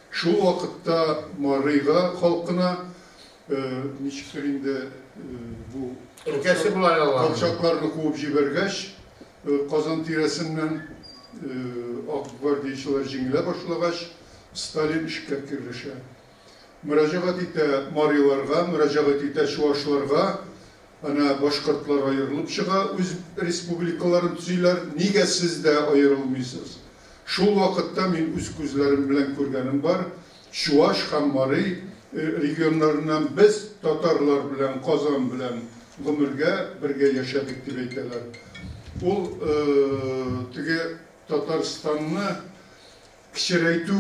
Шул вакытта Марыйга халкына ничектер инде бу Өлкәсе була әле аларның. Колчакларны куып җибәргәч, Казан тирәсеннән ак гвардиячеләр җиңелә башлагач, Сталин эшкә керешә. Мөрәҗәгать итә мариларга, мөрәҗәгать итә чуашларга. Әнә башкортлар аерылып чыга, үз республикаларын төзиләр, нигә сез дә аерылмыйсыз? Шул вакытта мин үз күзләрем белән күргәнем бар, чуаш һәм мари регионнарыннан без татарлар белән, Казан белән гомергә бергә яшәдек дип әйтәләр. Ул теге Татарстанны кечерәйтү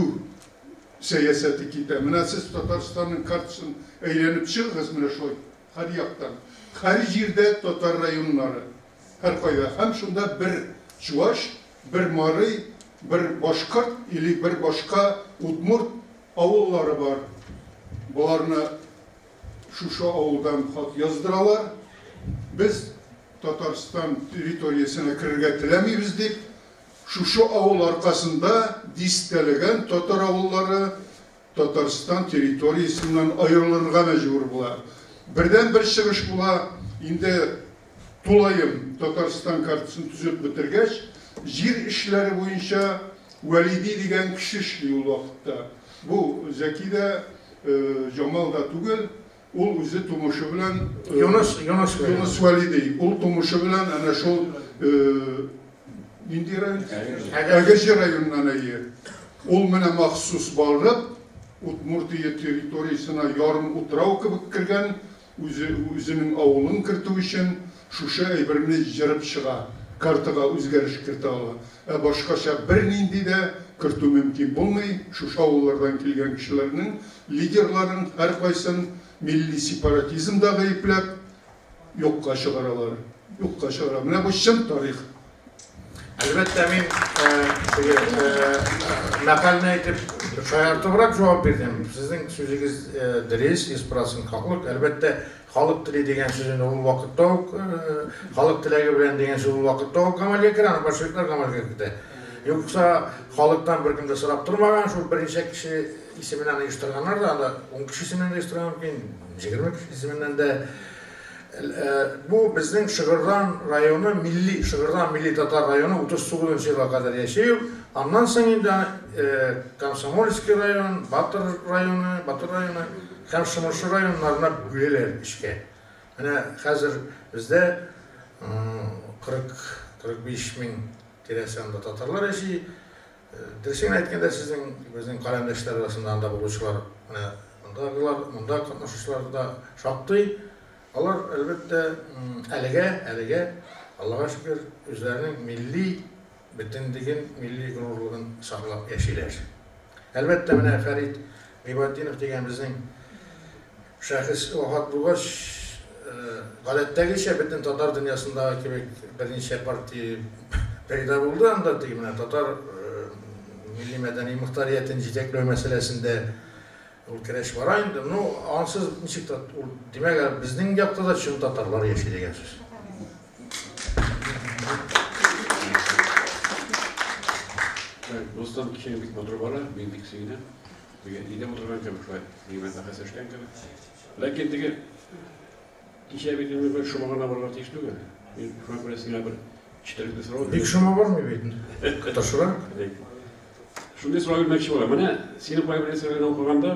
сәясәте китә. Менә сез Татарстанның картасын әйләнеп чыгыгыз менә шулай һәр яктан. Һәр җирдә татар районнары. Һәркайда. Һәм шунда бер чуаш, бер марый, бер башкорт или бер башка удмурт авыллары бар. Боларны шушы авылдан хат яздыралар. Без Татарстан территориясенә керергә теләмибез дип, шушы авыл аркасында дистәләгән татар авыллары Татарстан территориясеннән аерылырга мәҗбүр була. Бердәнбер чыгыш була, инде тулаем Татарстан картасын төзеп бетергәч, җир эшләре буенча Вәлиди дигән кеше эшли ул вакытта. Бу Зәки дә, Җамал да түгел, ул үзе тумышы белән Юныс, Юныс Юныс Вәлиди. Ул тумышы белән әнә шул Нинди район? Әгерҗе районыннан, әйе. Ул менә махсус барып, Удмуртия территориясенә ярым утрау кебек кергән, үзе үзенең авылын кертү өчен шушы әйберне җырып чыга, картага үзгәреш кертә ала. Ә башкача бернинди дә кертү мөмкин булмый, шушы авыллардан килгән кешеләрнең лидерларын һәркайсын милли сепаратизмда гаепләп, юкка чыгаралар. Юкка чыгара. Менә бу чын тарих. Әлбәттә, мин теге мәкальне әйтеп, шаяртыбрак җавап бирдем. Сезнең сүзегез дөрес, 100% хаклык. Әлбәттә, халык тели дигән сүз инде ул вакытта ук, халык теләге белән дигән сүз ул вакытта ук гамәлгә керә, аны большевиклар гамәлгә кертә. Юкса халыктан беркем дә сорап тормаган, шул берничә кеше исеменнән оештырганнар да, анда 10 кеше исеменнән дә оештырган мөмкин, 20 кеше исеменнән дә. Бу безнең Шыгырдан районы, милли Шыгырдан милли татар районы 39 нчы елга кадәр яши ул. Аннан соң инде Комсомольский район, Батыр районы, Батыр районы һәм Шымыршы районнарына бүләләр эшкә. Менә хәзер бездә 40-45 мең тирәсе анда татарлар яши. Дөресен генә әйткәндә, сезнең, безнең каләмдәшләр арасында анда булучылар, менә мондагылар, монда катнашучылар да шактый. Алар, әлбәттә, әлегә, әлегә, Аллага шөкер, үзләренең милли бөтенлеген, милли горурлыгын саклап яшиләр. Әлбәттә, менә Фәрит Гыйбатдинов дигән безнең шәхес вафат булгач, гадәттәгечә бөтен татар дөньясындагы кебек берничә партия пәйда булды анда, теге менә татар милли-мәдәни мохтариятен җитәкләү мәсьәләсендә ул көрәш бара инде. Ну, ансыз ничек тә ул, димәк, безнең якта да чын татарлар яши дигән сүз. Дустым, кичәң бик матур бара, мин бик сөенәм. Теге өйдә утырган кебек шулай, Нимәт бәхәсләшкән кебек. Ләкин теге кичә бит инде бер шома гына барырга тиеш түгел. Мин шуңа күрә сиңа бер четерекле сорау. Бик шома бармый бит. Тырышырак. Шундый сорау бирмәкче булам. Менә синең кайбер әсәрләрне укыганда,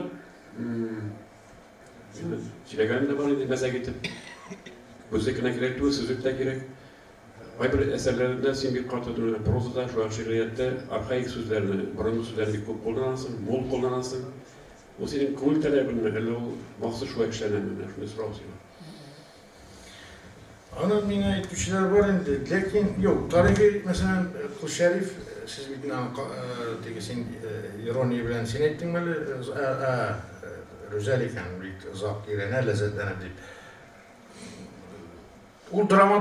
сөйләгәнем дә бар инде, мәзәк итеп. Күзлек кенә кирәк түгел, сүзлек тә кирәк. Кайбер әсәрләрендә син бик каты түгел, прозада, шулай ук шигърияттә архаик сүзләрне, борынгы сүзләрне бик күп кулланасың, мул кулланасың. Ул синең күңел таләбеңме, әллә ул махсус шулай эшләнәме? Менә шундый сорау сиңа. Аны миңа әйтүчеләр бар инде, ләкин юк, тарихи, мәсәлән, Кол Шәриф, сез бит аны теге син ирония белән син әйттеңме әле, ә, Рүзәл икән, бик озак өйрәнә, ләззәтләнә дип. Ул драма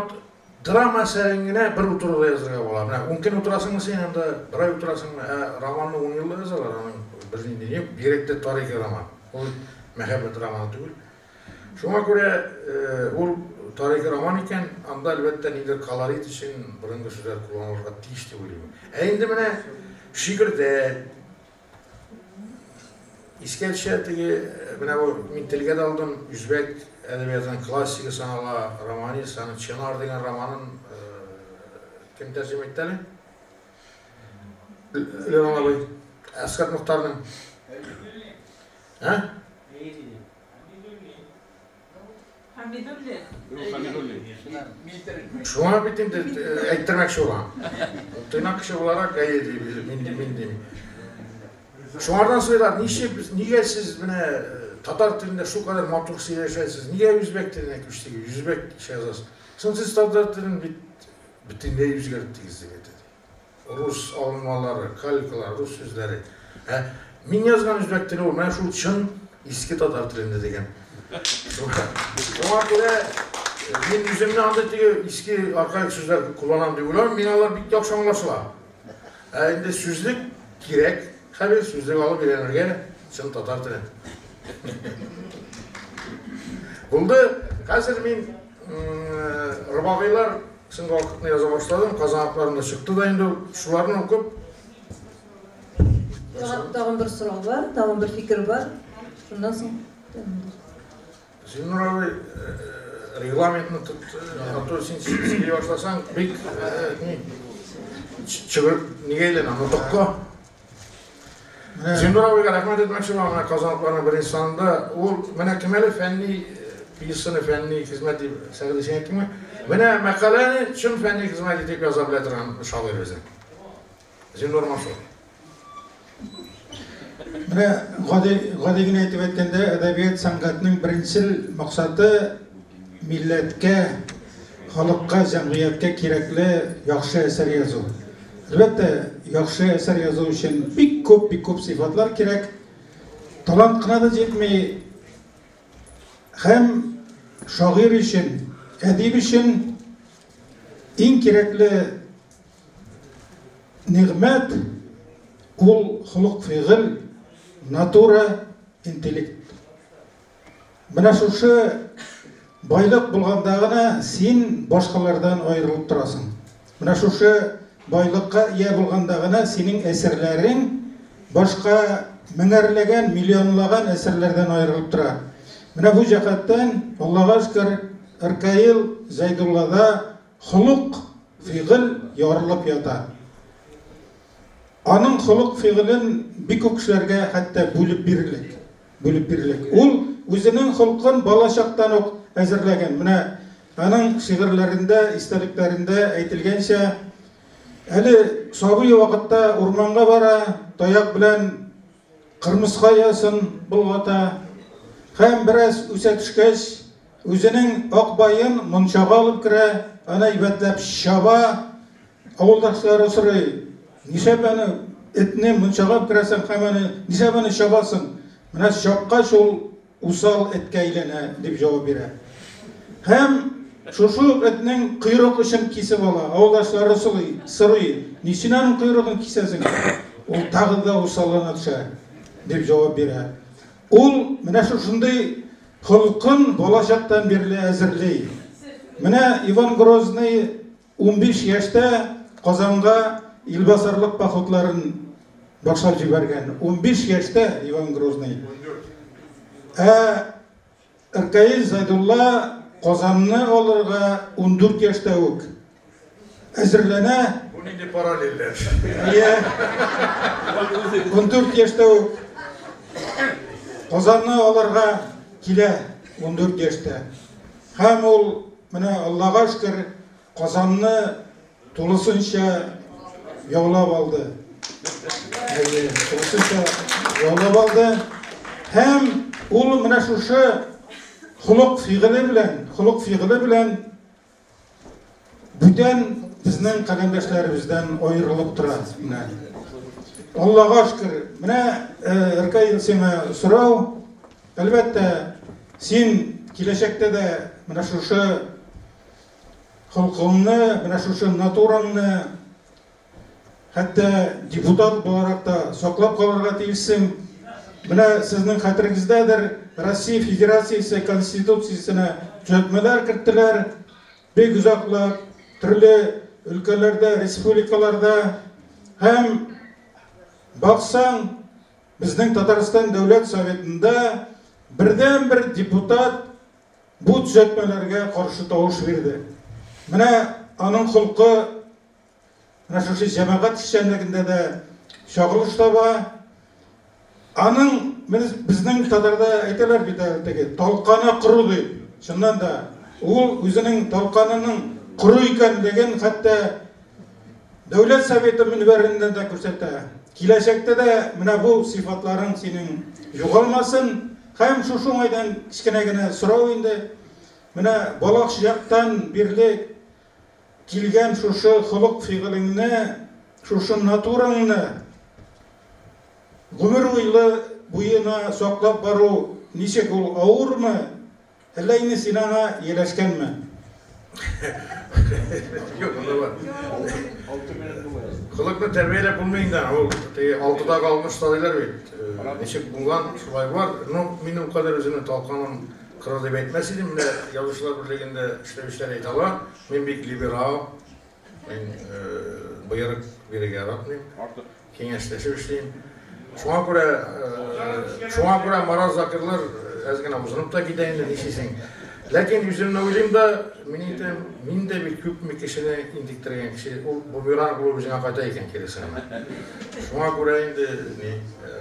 драма әсәрен генә бер утыруда язырга була. Менә ун көн утырасыңмы син анда, бер ай утырасыңмы, ә романны ун елда язалар, аның бернинди ни юк, бигрәк тә тарихи роман. Ул мәхәббәт романы түгел. Шуңа күрә ул тарихи роман икән, анда әлбәттә нидер колорит өчен борынгы сүзләр кулланылырга тиеш дип уйлыйм. Ә инде менә шигырьдә Искә төшә теге, менә бу мин телгә дә алдым, үзбәк әдәбиятының классигы санала романист, аның Чинар дигән романын кем тәрҗемә итте әле? Лерон абый. Әсгать Мохтарның. Ә? Хәмидуллин. Хәмидуллин. Шуңа бит инде әйттермәкче булам. Тыйнак кеше буларак, әйе ди, мин мин дим. Шуңардан сорыйлар, ничек, нигә сез менә татар телендә шулкадәр матур сөйләшәсез, нигә үзбәк теленә күчтегез, үзбәкчә язасыз? Соң сез татар телен бит бөтенләй үзгәрттегез, дип әйтә. Рус алынмалары, калькалар, рус сүзләре. Ә мин язган үзбәк теле ул менә шул чын иске татар телендә дигән. Шуңа күрә мин үземне андый теге иске архаик сүзләр кулланам дип уйламыйм, миңа алар бик яхшы аңлашыла. Ә инде сүзлек кирәк, хәбир сүзлек алып өйрәнергә чын татар телен. Булды. Хәзер мин рыбагыйлар Соңгы вакытны яза башладым, Казан акларында чыкты да инде ул. Шуларны укып. Тагын бер сорау бар, тагын бер фикер бар. Шуннан соң Зиннур абый, регламентны тот, а то син сөйли башласаң, бик ни чыгыр, нигә әйләнә, нотыкка. Зиннур абыйга рәхмәт әйтмәкче булам, менә Казан акларының беренче санында ул менә кем әле фәнни пьесаны фәнни хезмәт дип Сәгыйдә син әйттеңме? Менә мәкаләне чын фәнни хезмәт итеп яза белә торган шагыйрь безнең. Зиннур Мансур. Менә гади, гади генә итеп әйткәндә, әдәбият сәнгатьнең беренчел максаты милләткә, халыкка, җәмгыятькә кирәкле яхшы әсәр язу. Әлбәттә, яхшы әсәр язу өчен бик күп, бик күп сыйфатлар кирәк. Талант кына да җитми. Һәм шагыйрь өчен, әдип өчен иң кирәкле нигъмәт ул холык-фигыль, натура, интеллект. Менә шушы байлык булганда гына син башкалардан аерылып торасың. Менә шушы байлыкка ия булганда гына синең әсәрләрең башка меңәрләгән, миллионлаган әсәрләрдән аерылып тора. Менә бу җәһәттән, Аллага шөкер, Ркаил Зәйдуллада холык, фигыль ярылып ята. Аның холык-фигылен бик күп кешеләргә хәтта бүлеп бирерлек. Бүлеп бирерлек. Ул үзенең холкын балачактан ук әзерләгән. Менә аның шигырьләрендә, истәлекләрендә әйтелгәнчә, әле сабый вакытта урманга бара, таяк белән кырмыска оясын болгата һәм бераз үсә төшкәч, үзенең Акбаен мунчага алып керә, аны әйбәтләп чаба. Авылдашлары сорый, нишләп аны этне мунчага алып керәсең һәм аны нишләп аны чабасың? Менә чапкач ул усал эткә әйләнә, дип җавап бирә. Һәм шушы ук этнең койрык очын кисеп ала. Авылдашлары сорый, сорый, ни өчен аның койрыгын кисәсең? Ул тагын да усаллана төшә, дип җавап бирә. Ул менә шушындый холкын балачактан бирле әзерли. Менә Иван Грозный 15 яшьтә Казанга илбасарлык походларын башлап җибәргән. 15 яшьтә Иван Грозный. Ә Ркаил Зайдулла Казанны алырга 14 яшьтә үк әзерләнә. Бу нинди параллельләр? Әйе. 14 яшьтә үк Казанны алырга килә 14 яшьтә. Һәм ул менә Аллага шөкер Казанны тулысынча яулап алды. Әйе, тулысынча яулап алды. Һәм ул менә шушы холык фигыле белән, холык фигыле белән бүтән безнең каләмдәшләребездән аерылып тора. Менә. Аллага шөкер. Менә Ркаил, сиңа сорау. Әлбәттә, син киләчәктә дә менә шушы холкыңны, менә шушы натураңны хәтта депутат буларак та саклап калырга тиешсең. Менә сезнең хәтерегездәдер, Россия Федерациясе Конституциясенә төзәтмәләр керттеләр. Бик озаклап төрле өлкәләрдә, республикаларда һәм баксаң, безнең Татарстан Дәүләт Советында бердәнбер депутат бу төзәтмәләргә каршы тавыш бирде. Менә аның холкы менә шушы җәмәгать эшчәнлегендә дә чагылыш таба. Аның безнең татарда әйтәләр бит әле теге талканы кору дип. Чыннан да ул үзенең талканының коры икәнлеген хәтта Дәүләт Советы мөнбәреннән дә күрсәтә. Киләчәктә дә менә бу сыйфатларың синең югалмасын. Һәм шушы уңайдан кечкенә генә сорау инде. Менә балачактан бирле килгән шушы холык-фигылеңне, шушы натураңны гомер буена саклап бару ничек ул, авырмы? Әллә инде син аңа ияләшкәнме? Юк, анда бар. Холыкны тәрбияләп булмый инде, ул теге алтыдагы алтмышта диләр бит. Ничек булган, шулай бар. Ну, мин ул кадәр үземне талканым кыры дип әйтмәс идем. Менә Язучылар берлегендә эшләүчеләр әйтә ала. Мин бик либерал. Мин боерык бирергә яратмыйм. Киңәшләшеп эшлим. Шуңа күрә, шуңа күрә Марат Закирлар әз генә узынып та китә инде, нишлисең. Ләкин үземне уйлыйм да, мин әйтәм, мин дә бит күпме кешене интектергән кеше, ул бумеранг булып үзеңә кайта икән киресе генә. Шуңа күрә инде ни,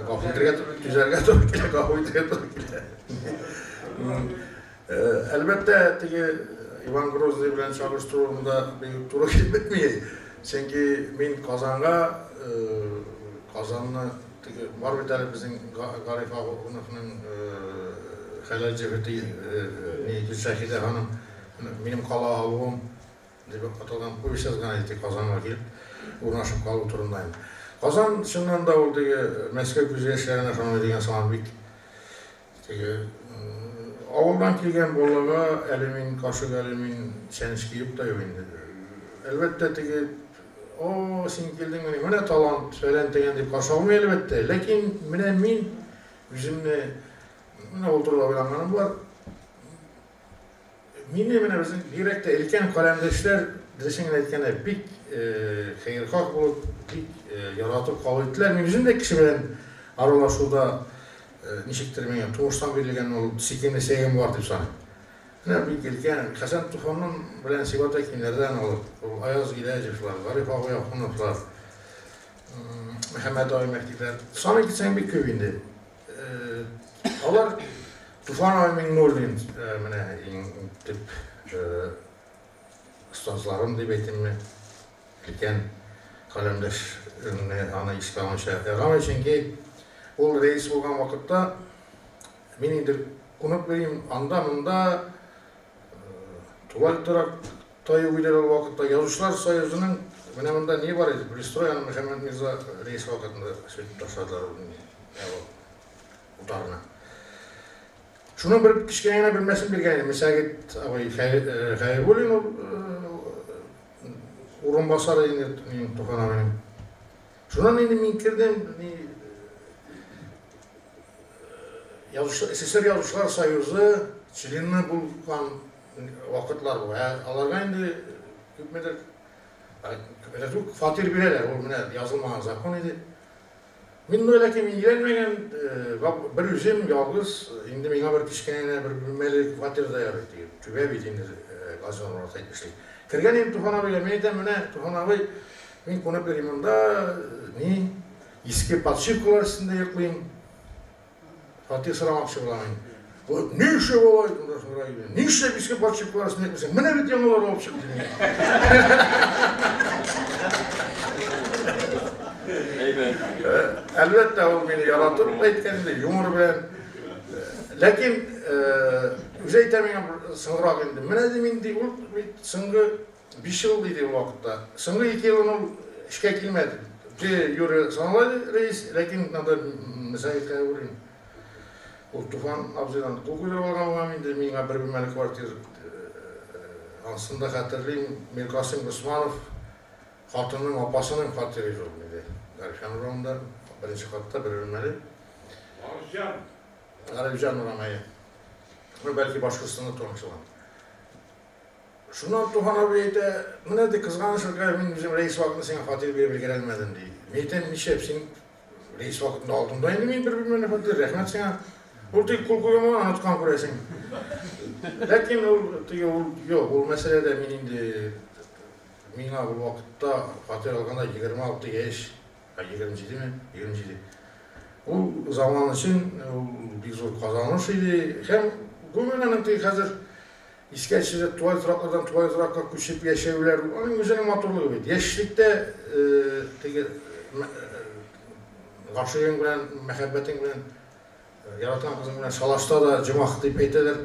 гафу итәргә, түзәргә туры килә, гафу итәргә туры килә. Әлбәттә, теге Иван Грозный белән чагыштыру монда бик туры килеп бетми. Чөнки мин Казанга, Казанны теге бар бит әле безнең Гариф Ахуновның хәләл җефете ни Гөлшәһидә ханым минем кала алуым дип аталган повесть язган иде, Казанга килеп урнашып калу турында инде. Казан чыннан да ул теге Мәскәү күз яшьләренә ошамый дигән сыман бик теге авылдан килгән балага әле мин кашык, әле мин чәнечке юк та юк инде. Әлбәттә, теге о, син килдеңмени, менә талант, фәлән тегән дип каршы алмый әлбәттә. Ләкин менә мин үземне менә ул турыда уйланганым бар. Мине менә безнең бигрәк тә өлкән каләмдәшләр, дөресен генә әйткәндә, бик хәерхаһ булып, бик яратып кабул иттеләр. Мин үзем дә кеше белән аралашуда ничектер миңа тумыштан бирелгән ул сөйкемле сәгем бар дип саныйм. Менә бик өлкән Хәсән Туфанның белән Сибгат Хәкимнәрдән алып, ул Аяз Гыйләҗевлар, Гариф абый Ахуновлар, Мөхәммәт абый Мәһдиләр, саный китсәң бик күп инде. Алар Туфан абый Миңнуллин менә иң төп остазларым дип әйтимме, өлкән каләмдәшемне аны искә алмыйча ярамый, чөнки ул рәис булган вакытта мин инде кунып йөрим, анда-монда тулай торак та юк иде ул вакытта. Язучылар союзының менә монда ни бар иде, Пристрой аны Мөхәммәт Мирза рәис вакытында сүтеп ташладылар ул утарны. Шуның бер кечкенә генә бүлмәсен биргән иде Мөсәгит абый Хәйбуллин, ул урынбасары инде минем Туфан абыйның. Шуннан инде мин кердем, СССР Язучылар союзы члены булган вакытлар бу. Ә аларга инде күпмедер фатир бирәләр, ул менә язылмаган закон иде. Мин ну ләкин мин өйләнмәгән, бер үзем ялгыз, инде миңа бер кечкенә генә бер бүлмәле фатир да ярый дип, түбә бит инде Газиз Морат әйтмешли. Кергән идем Туфан абыйга, мин әйтәм, менә Туфан абый, мин кунып йөрим монда, ни, иске подшивкалар өстендә йоклыйм. Фатир сорамакчы булам инде. Ни эшләп алай? Ни эшләп иске подшивкалар өстендә йоклыйсың? Менә бит яңалар алып чыкты. Әлбәттә, ул мине яратып әйткән инде, юмор белән. Ләкин үзе әйтә миңа соңрак инде. Менә дим инде, ул бит соңгы 5 ел диде ул вакытта. Соңгы 2 елын ул эшкә килмәде. Де юре санала рәис, ләкин надо Мөсәгит Хәйбуллин. Ул Туфан абзыйдан кул куйдырып алган булган инде, миңа бер бүлмәле квартир. Анысын да хәтерлим, Миркасыйм Госманов хатынының апасының фатиры иде ул инде. Гарифҗан урамында, беренче катта бер бүлмәле. Гарифҗан. Гарифҗан урамы, әйе. Ну, бәлки Башкортстанда таныш булган. Шуннан Туфан абый әйтә, менә ди, кызганыч, мин үзем рәис вакытында сиңа фатир биреп өлгерә алмадым, ди. Мин әйтәм, нишләп син рәис вакытында алдың да инде мин бер бүлмәле фатир, рәхмәт сиңа. Ул тик кул куйган булган, оныткан күрәсең. Ләкин ул теге ул юк, ул мәсьәләдә мин инде миңа ул вакытта фатир алганда 26 яшь, 27 ме? 27. Ул заман өчен ул бик зур казаныш иде. Һәм гомумән аның теге хәзер искә төшереп, тулай тораклардан тулай торакка күчеп яшәүләр, аның үзенең матурлыгы бит. Яшьлектә теге гашыйгың белән, мәхәббәтең белән, яраткан кызың белән шалашта да җомах дип әйтәләр.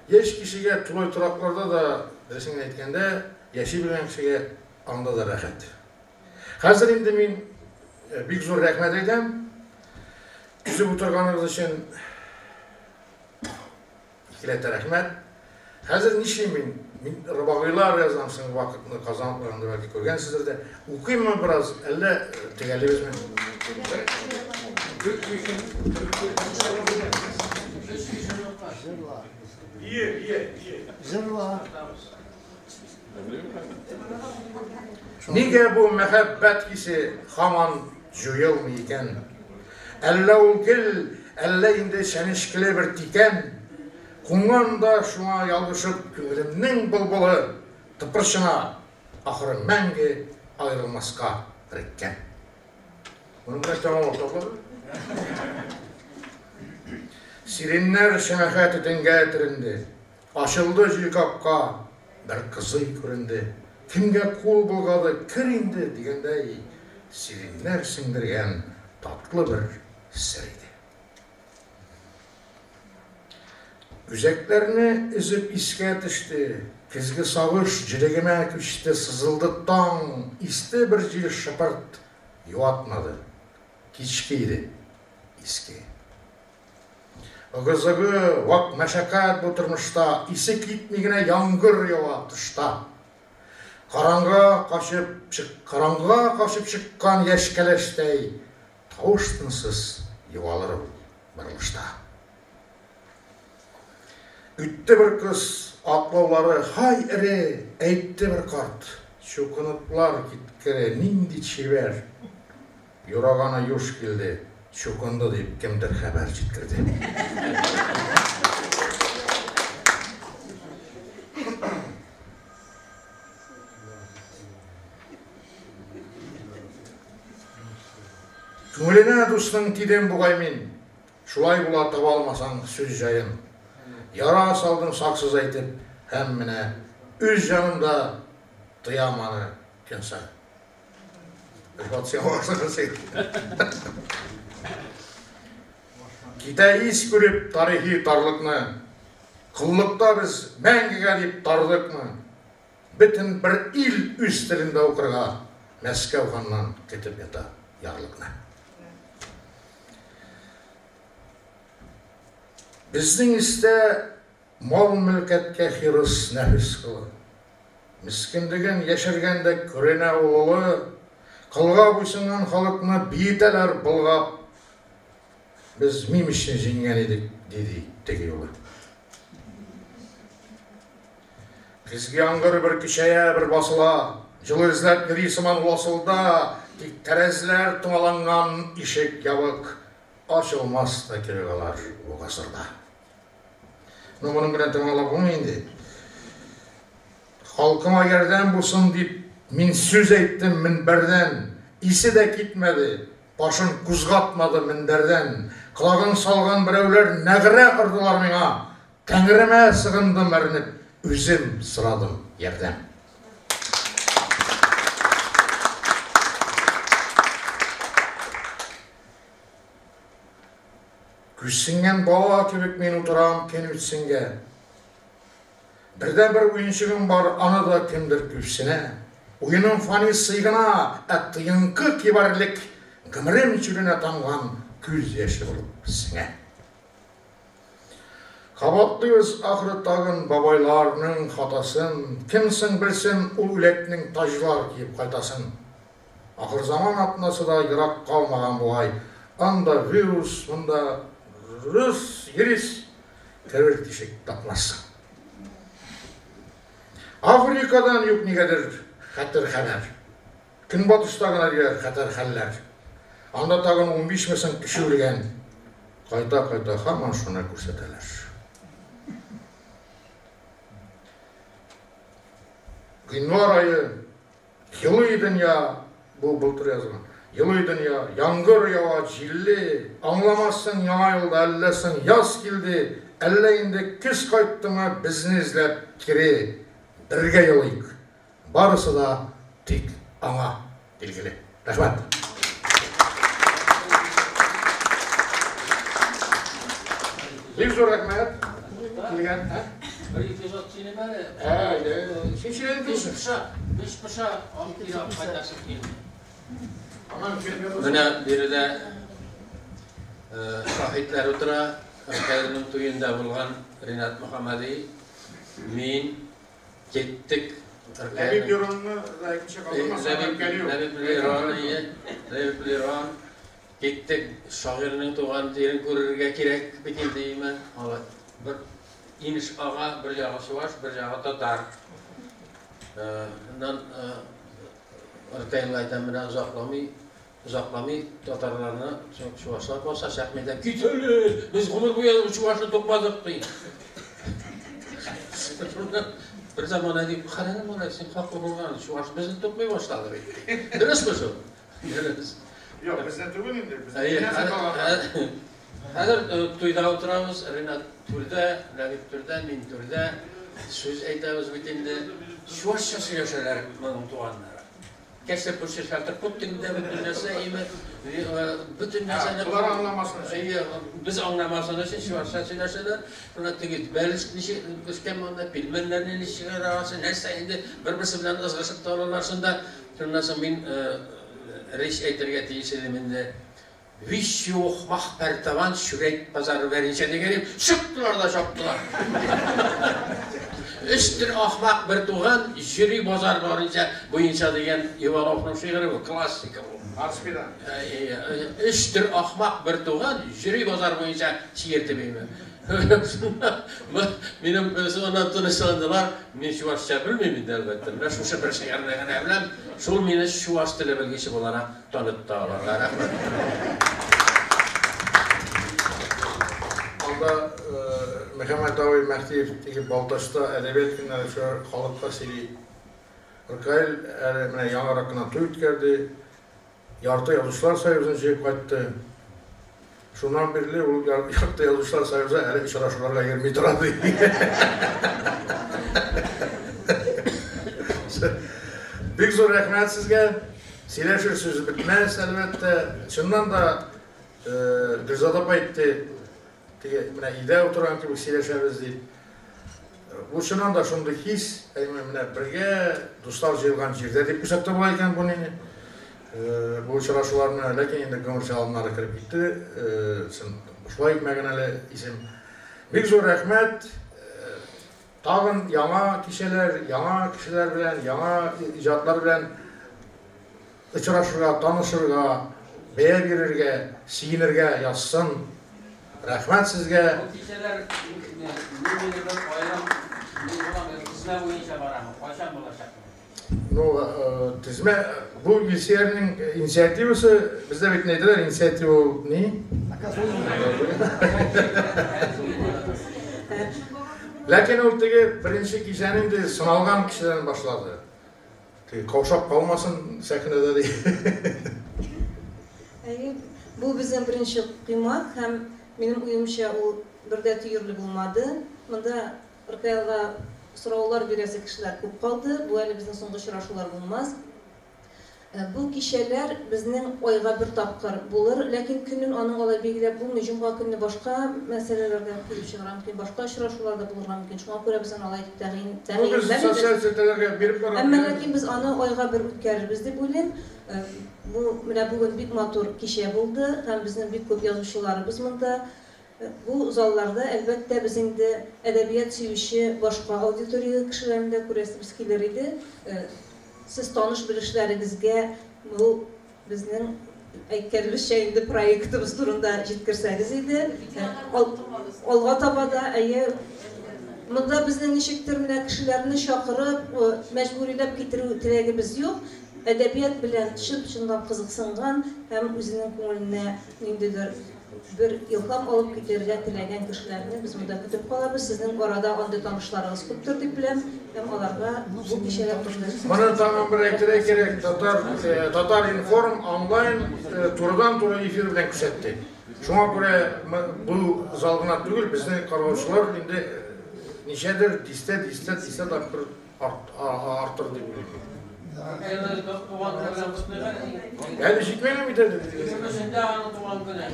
Яшь кешегә тулай торакларда да, дөресен генә әйткәндә, яши белгән кешегә анда да рәхәт. Хәзер инде мин бик зур рәхмәт әйтәм. Түзеп утырганыгыз өчен икеләтә рәхмәт. Хәзер нишлим мин? Мин рыбагыйлар язам соңгы вакытны, Казан утларында бәлки күргәнсездер дә. Укыйммы бераз, әллә төгәлибезме? Нигә бу мәхәббәт хисе һаман җуелмый икән? Әллә ул гел, әллә инде чәнечкеле бер тикән? Кунган да шуңа ялгышып күңелемнең былбылы тыпырчына, ахыры мәңге аерылмаска береккән. Моның белән тәмам табыла. Сиреннәр шәмәхә төтенгә төренде. Ачылды җилкапка, бер кызый күренде. Кемгә кул болгады, кер инде, дигәндәй, сиреньнәр сеңдергән татлы бер сер иде. Үзәкләрне өзеп искә төште, көзге сагыш җелегемә күчте, сызылды таң, исте бер җил шыпырт, юатмады. Кичке иде, иске. Ыгы-зыгы, вак мәшәкать бу тормышта, исе китми генә яңгыр ява тышта. Караңгыга качып, караңгыга качып чыккан яшь кәләштәй, тавыш-тынсыз югалыр ул борылышта. Үтте бер кыз, атлаулары һай эре, әйтте бер карт, чукыныплар киткере, нинди чибәр. Юраганы юш килде, чукынды дип кемдер хәбәр җиткерде. Күңеленә дусның тидем бугай мин. Шулай була таба алмасаң сүз җаен. Яра салдым саксыз әйтеп, һәм менә үз җанымда тоям аны көн саен. Рифат, син аласың син. Китә ис күреп тарихи тарлыкны. Коллыкта без мәңгегә дип тардыкмы? Бөтен бер ил үз телендә укырга Мәскәү ханнан көтеп ята ярлыкны. Безнең истә мал-мөлкәткә хирыс нәфес кылы. Мескенлеген яшергәндә күренә ул олы, Колга буйсынган халыкны биетәләр болгап. Без мимечне җиңгән идек, диде теге юлы. Көзге яңгыр бер көчәя, бер басыла. Җылы эзләп йөри сыман ул асылда. Тик тәрәзләр томаланган, ишек ябык. Ачылмас та кебек алар бу гасырда. Ну, моның белән тәмамлап булмый инде. Халкыма ярдәм булсын дип, мин сүз әйттем мөнбәрдән. Исе дә китмәде, башын кузгатмады мендәрдән. Колагын салган берәүләр нәгърә ордылар миңа. Тәңремә сыгындым әрнеп, үзем сорадым ярдәм. Күзсенгән бала кебек мин утырам көн үтсенгә. Бердәнбер уенчыгым бар, аны да кемдер күпсенә. Уеным фани сый гына, ә тыенкы кибарлек гомерем чүленә тамган күз яше булып сеңә. Кабатлыйбыз ахры тагын бабайларның хатасын, кем соң белсен ул үләтнең таҗлар киеп кайтасын. Ахырзаман атнасы да ерак калмаган бугай, анда вирус, монда рус, ерис, керер тишек тапмассың. Африкадан юк нигәдер хәтер хәбәр. Көнбатышта гына диләр хәтәр хәлләр. Анда тагын 15 мең кеше үлгән. Кайта-кайта һаман шуны күрсәтәләр. Гыйнвар ае Елый дөнья, бу былтыр язган. Елый дөнья, яңгыр ява, җилле, аңламассың яңа елда әллә соң яз килде, әллә инде көз кайттымы безне эзләп кире. Бергә елыйк. Барысы да тик аңа билгеле. Рәхмәт. Бик зур рәхмәт. Килгән, ә? Бер эпизод сөйлим әле. Ә, син сөйләдең Биш пыша, биш пыша алып килә кайтасы килде. Менә биредә шаһитләр утыра. Ркаилнең туенда булган Ринат Мөхәммәди, мин, киттек. Ләбиб Леронны да әйтмичә калдырмасак, Ләбиб Лерон, Ләбиб Лерон. Киттек, шагыйрьнең туган җирен күрергә кирәк бит инде, име? Алай. Бер инеш ага, бер ягы чуваш, бер ягы татар. Аннан Ркаилгә әйтәм, менә озакламый, озакламый татарларны чувашлар басачак. Мин әйтәм, кит әле, без гомер буе чувашны тукмадык, ди. Шуннан бер заман әни, карагыз, малай, син хаклы булган, чуваш безне тукмый башлады бит. Дөресме шул? Дөрес. Юк, бездә түгел инде. Әйе, Хәзер туйда утырабыз, Ренат түрдә, Ләбиб түрдә, мин түрдә. Сүз әйтәбез бит инде. Чуашча сөйләшәләр моның туганнары. Кәсе пүрше шалтыр Путин дә бөтен нәрсә име, бөтен нәрсәне Болар аңламасын өчен. Әйе, без аңламасын өчен чуашча сөйләшәләр. Шуна теге бәлеш ничек пешкән монда, пельменнәрне ничек чыгарасы, нәрсә инде бер-берсе белән ызгышып та алалар шунда. Шуннан соң мин речь әйтергә тиеш идем инде. Виш юхмах пәртаван шүрәйт базары бәринчә дигән идем. Чыктылар да чаптылар. Өч төр ахмак бер туган җөри базар барынча буенча дигән Ивановның шигыре бу, классика бу. Арспидан. Өч төр ахмак бер туган җөри базар буенча чиертеп име. Минем аннан тынычландылар. Мин чуашча белмим инде, әлбәттә. Менә шушы бер шигырьне генә беләм. Шул мине чуаш теле белгече буларак танытты аларга. Рәхмәт. Анда Мөхәммәт абый Мәһдиев теге Балтачта әдәбият көннәре шул халыкка сөйли. Ркаил әле менә яңарак кына туй үткәрде. Ярты язучылар союзын җыеп кайтты. Шуннан бирле ул ярты язучылар союзы әле очрашуларга йөрми тора ди. Бик зур рәхмәт сезгә. Сөйләшер сүз бетмәс, әлбәттә. Чыннан да Гөлзада апа әйтте, теге менә өйдә утырган кебек сөйләшәбез дип. Бу чыннан да шундый хис, әйме менә бергә дуслар җыелган җирдә дип күрсәтте була икән бу нине. Бу очрашуларны, ләкин инде гомер чалымнары кереп китте. Шулай итмәгән әле исем. Бик зур рәхмәт. Тагын яңа кичәләр, яңа кешеләр белән, яңа иҗатлар белән очрашырга, танышырга, бәя бирергә, сөенергә язсын. Рәхмәт сезгә. Бу кичәләр ниндидер бер аерым ни буламы, тезмә буенча барамы? Кайчан булачак? Ну, тезмә, бу Илсөярнең инициативасы, бездә бит әйтәләр, инициатива ул ни? Ләкин ул теге беренче кичәне инде сыналган кешедән башлады. Теге каушап калмасын сәхнәдә ди. Әйе, бу безнең беренче коймак һәм минем уемча ул бер дә төерле булмады. Монда РКЛга сораулар бирәсе кешеләр күп калды. Бу әле безнең соңгы очрашулар булмас. Бу кичәләр безнең айга бер тапкыр булыр, ләкин көнен аның алай билгеләп булмый. Җомга көнне башка мәсьәләләр дә килеп чыгарга мөмкин, башка очрашулар да булырга мөмкин. Шуңа күрә без аны алай итеп Бу без тәгаенләмибез. социаль челтәрләргә биреп барабыз. Әмма ләкин без аны айга бер үткәрербез дип уйлыйм. Бу менә бүген бик матур кичә булды һәм безнең бик күп язучыларыбыз монда. Бу залларда әлбәттә без инде әдәбият сөюче башка аудитория кешеләрен дә күрәсебез килер иде. Сез таныш белешләрегезгә бу безнең әйткәнебезчә инде проектыбыз турында җиткерсәгез иде. Алга таба да, әйе, монда безнең ничектер менә кешеләрне чакырып, мәҗбүриләп китерү теләгебез юк. Әдәбият белән чын-чынлап кызыксынган һәм үзенең күңеленә ниндидер бер илһам алып китәргә теләгән кешеләрне без монда көтеп калабыз. Сезнең арада андый танышларыгыз күптер дип беләм, һәм аларга бу кичәләр турында Моны тагын бер әйтергә кирәк, Татар информ онлайн турыдан-туры эфир белән күрсәтте. Шуңа күрә бу зал гына түгел, безнең караучылар инде ничәдер дистә, дистә, дистә тапкыр артыр дип уйлыйм. Әле туган көне белән котлыйк әле. Әле җитмәгән бит әле. Егермесендә аның туган көне.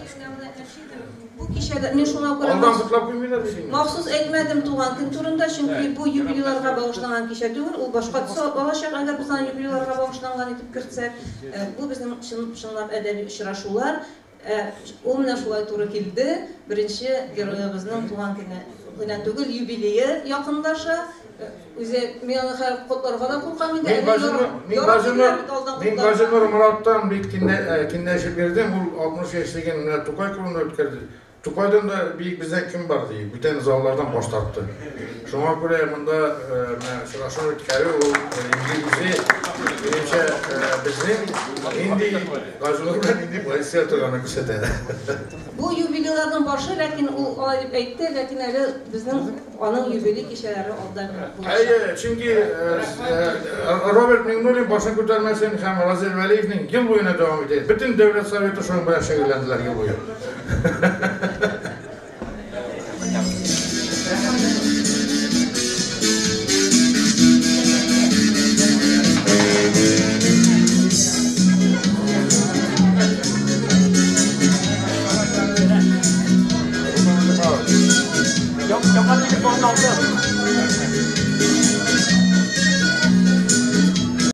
Бу кичәдә мин шуңа күрә Алдан котлап куймыйлар бит инде. махсус әйтмәдем туган көн турында, чөнки бу юбилейларга багышланган кичә түгел, ул башка төс алачак, әгәр без аны юбилейларга багышланган итеп кертсәк. Бу безнең чын-чынлап әдәби очрашулар. Ул менә шулай туры килде. Беренче героебызның туган көне генә түгел, юбилее якынлаша. Үзе мин аны хәзер котларга да куркам инде. Мин Әле Газинур, ярап килә бит алдан мин котларга. Газинур Мораттан бик киндәшеп йөрдем. Ул 60 яшьлеген менә Тукай клубында үткәрде. Тукайдан да бик бездән кем бар ди, бүтән заллардан баш тартты. Шуңа күрә монда менә очрашу үткәрү ул инде үзе минемчә безнең нинди Газинур белән нинди позиция торганын күрсәтә. Бу юбилейларның башы, ләкин ул алай дип әйтте, ләкин әле безнең аның юбилей кичәләре алда булачак. Әйе, чөнки Роберт Миңнуллин башын күтәрмәсен һәм Разил Вәлиевнең ел буена дәвам итә. Бөтен дәүләт советы шуның белән шөгыльләнделәр ел буе. Яңа телефонны алдым.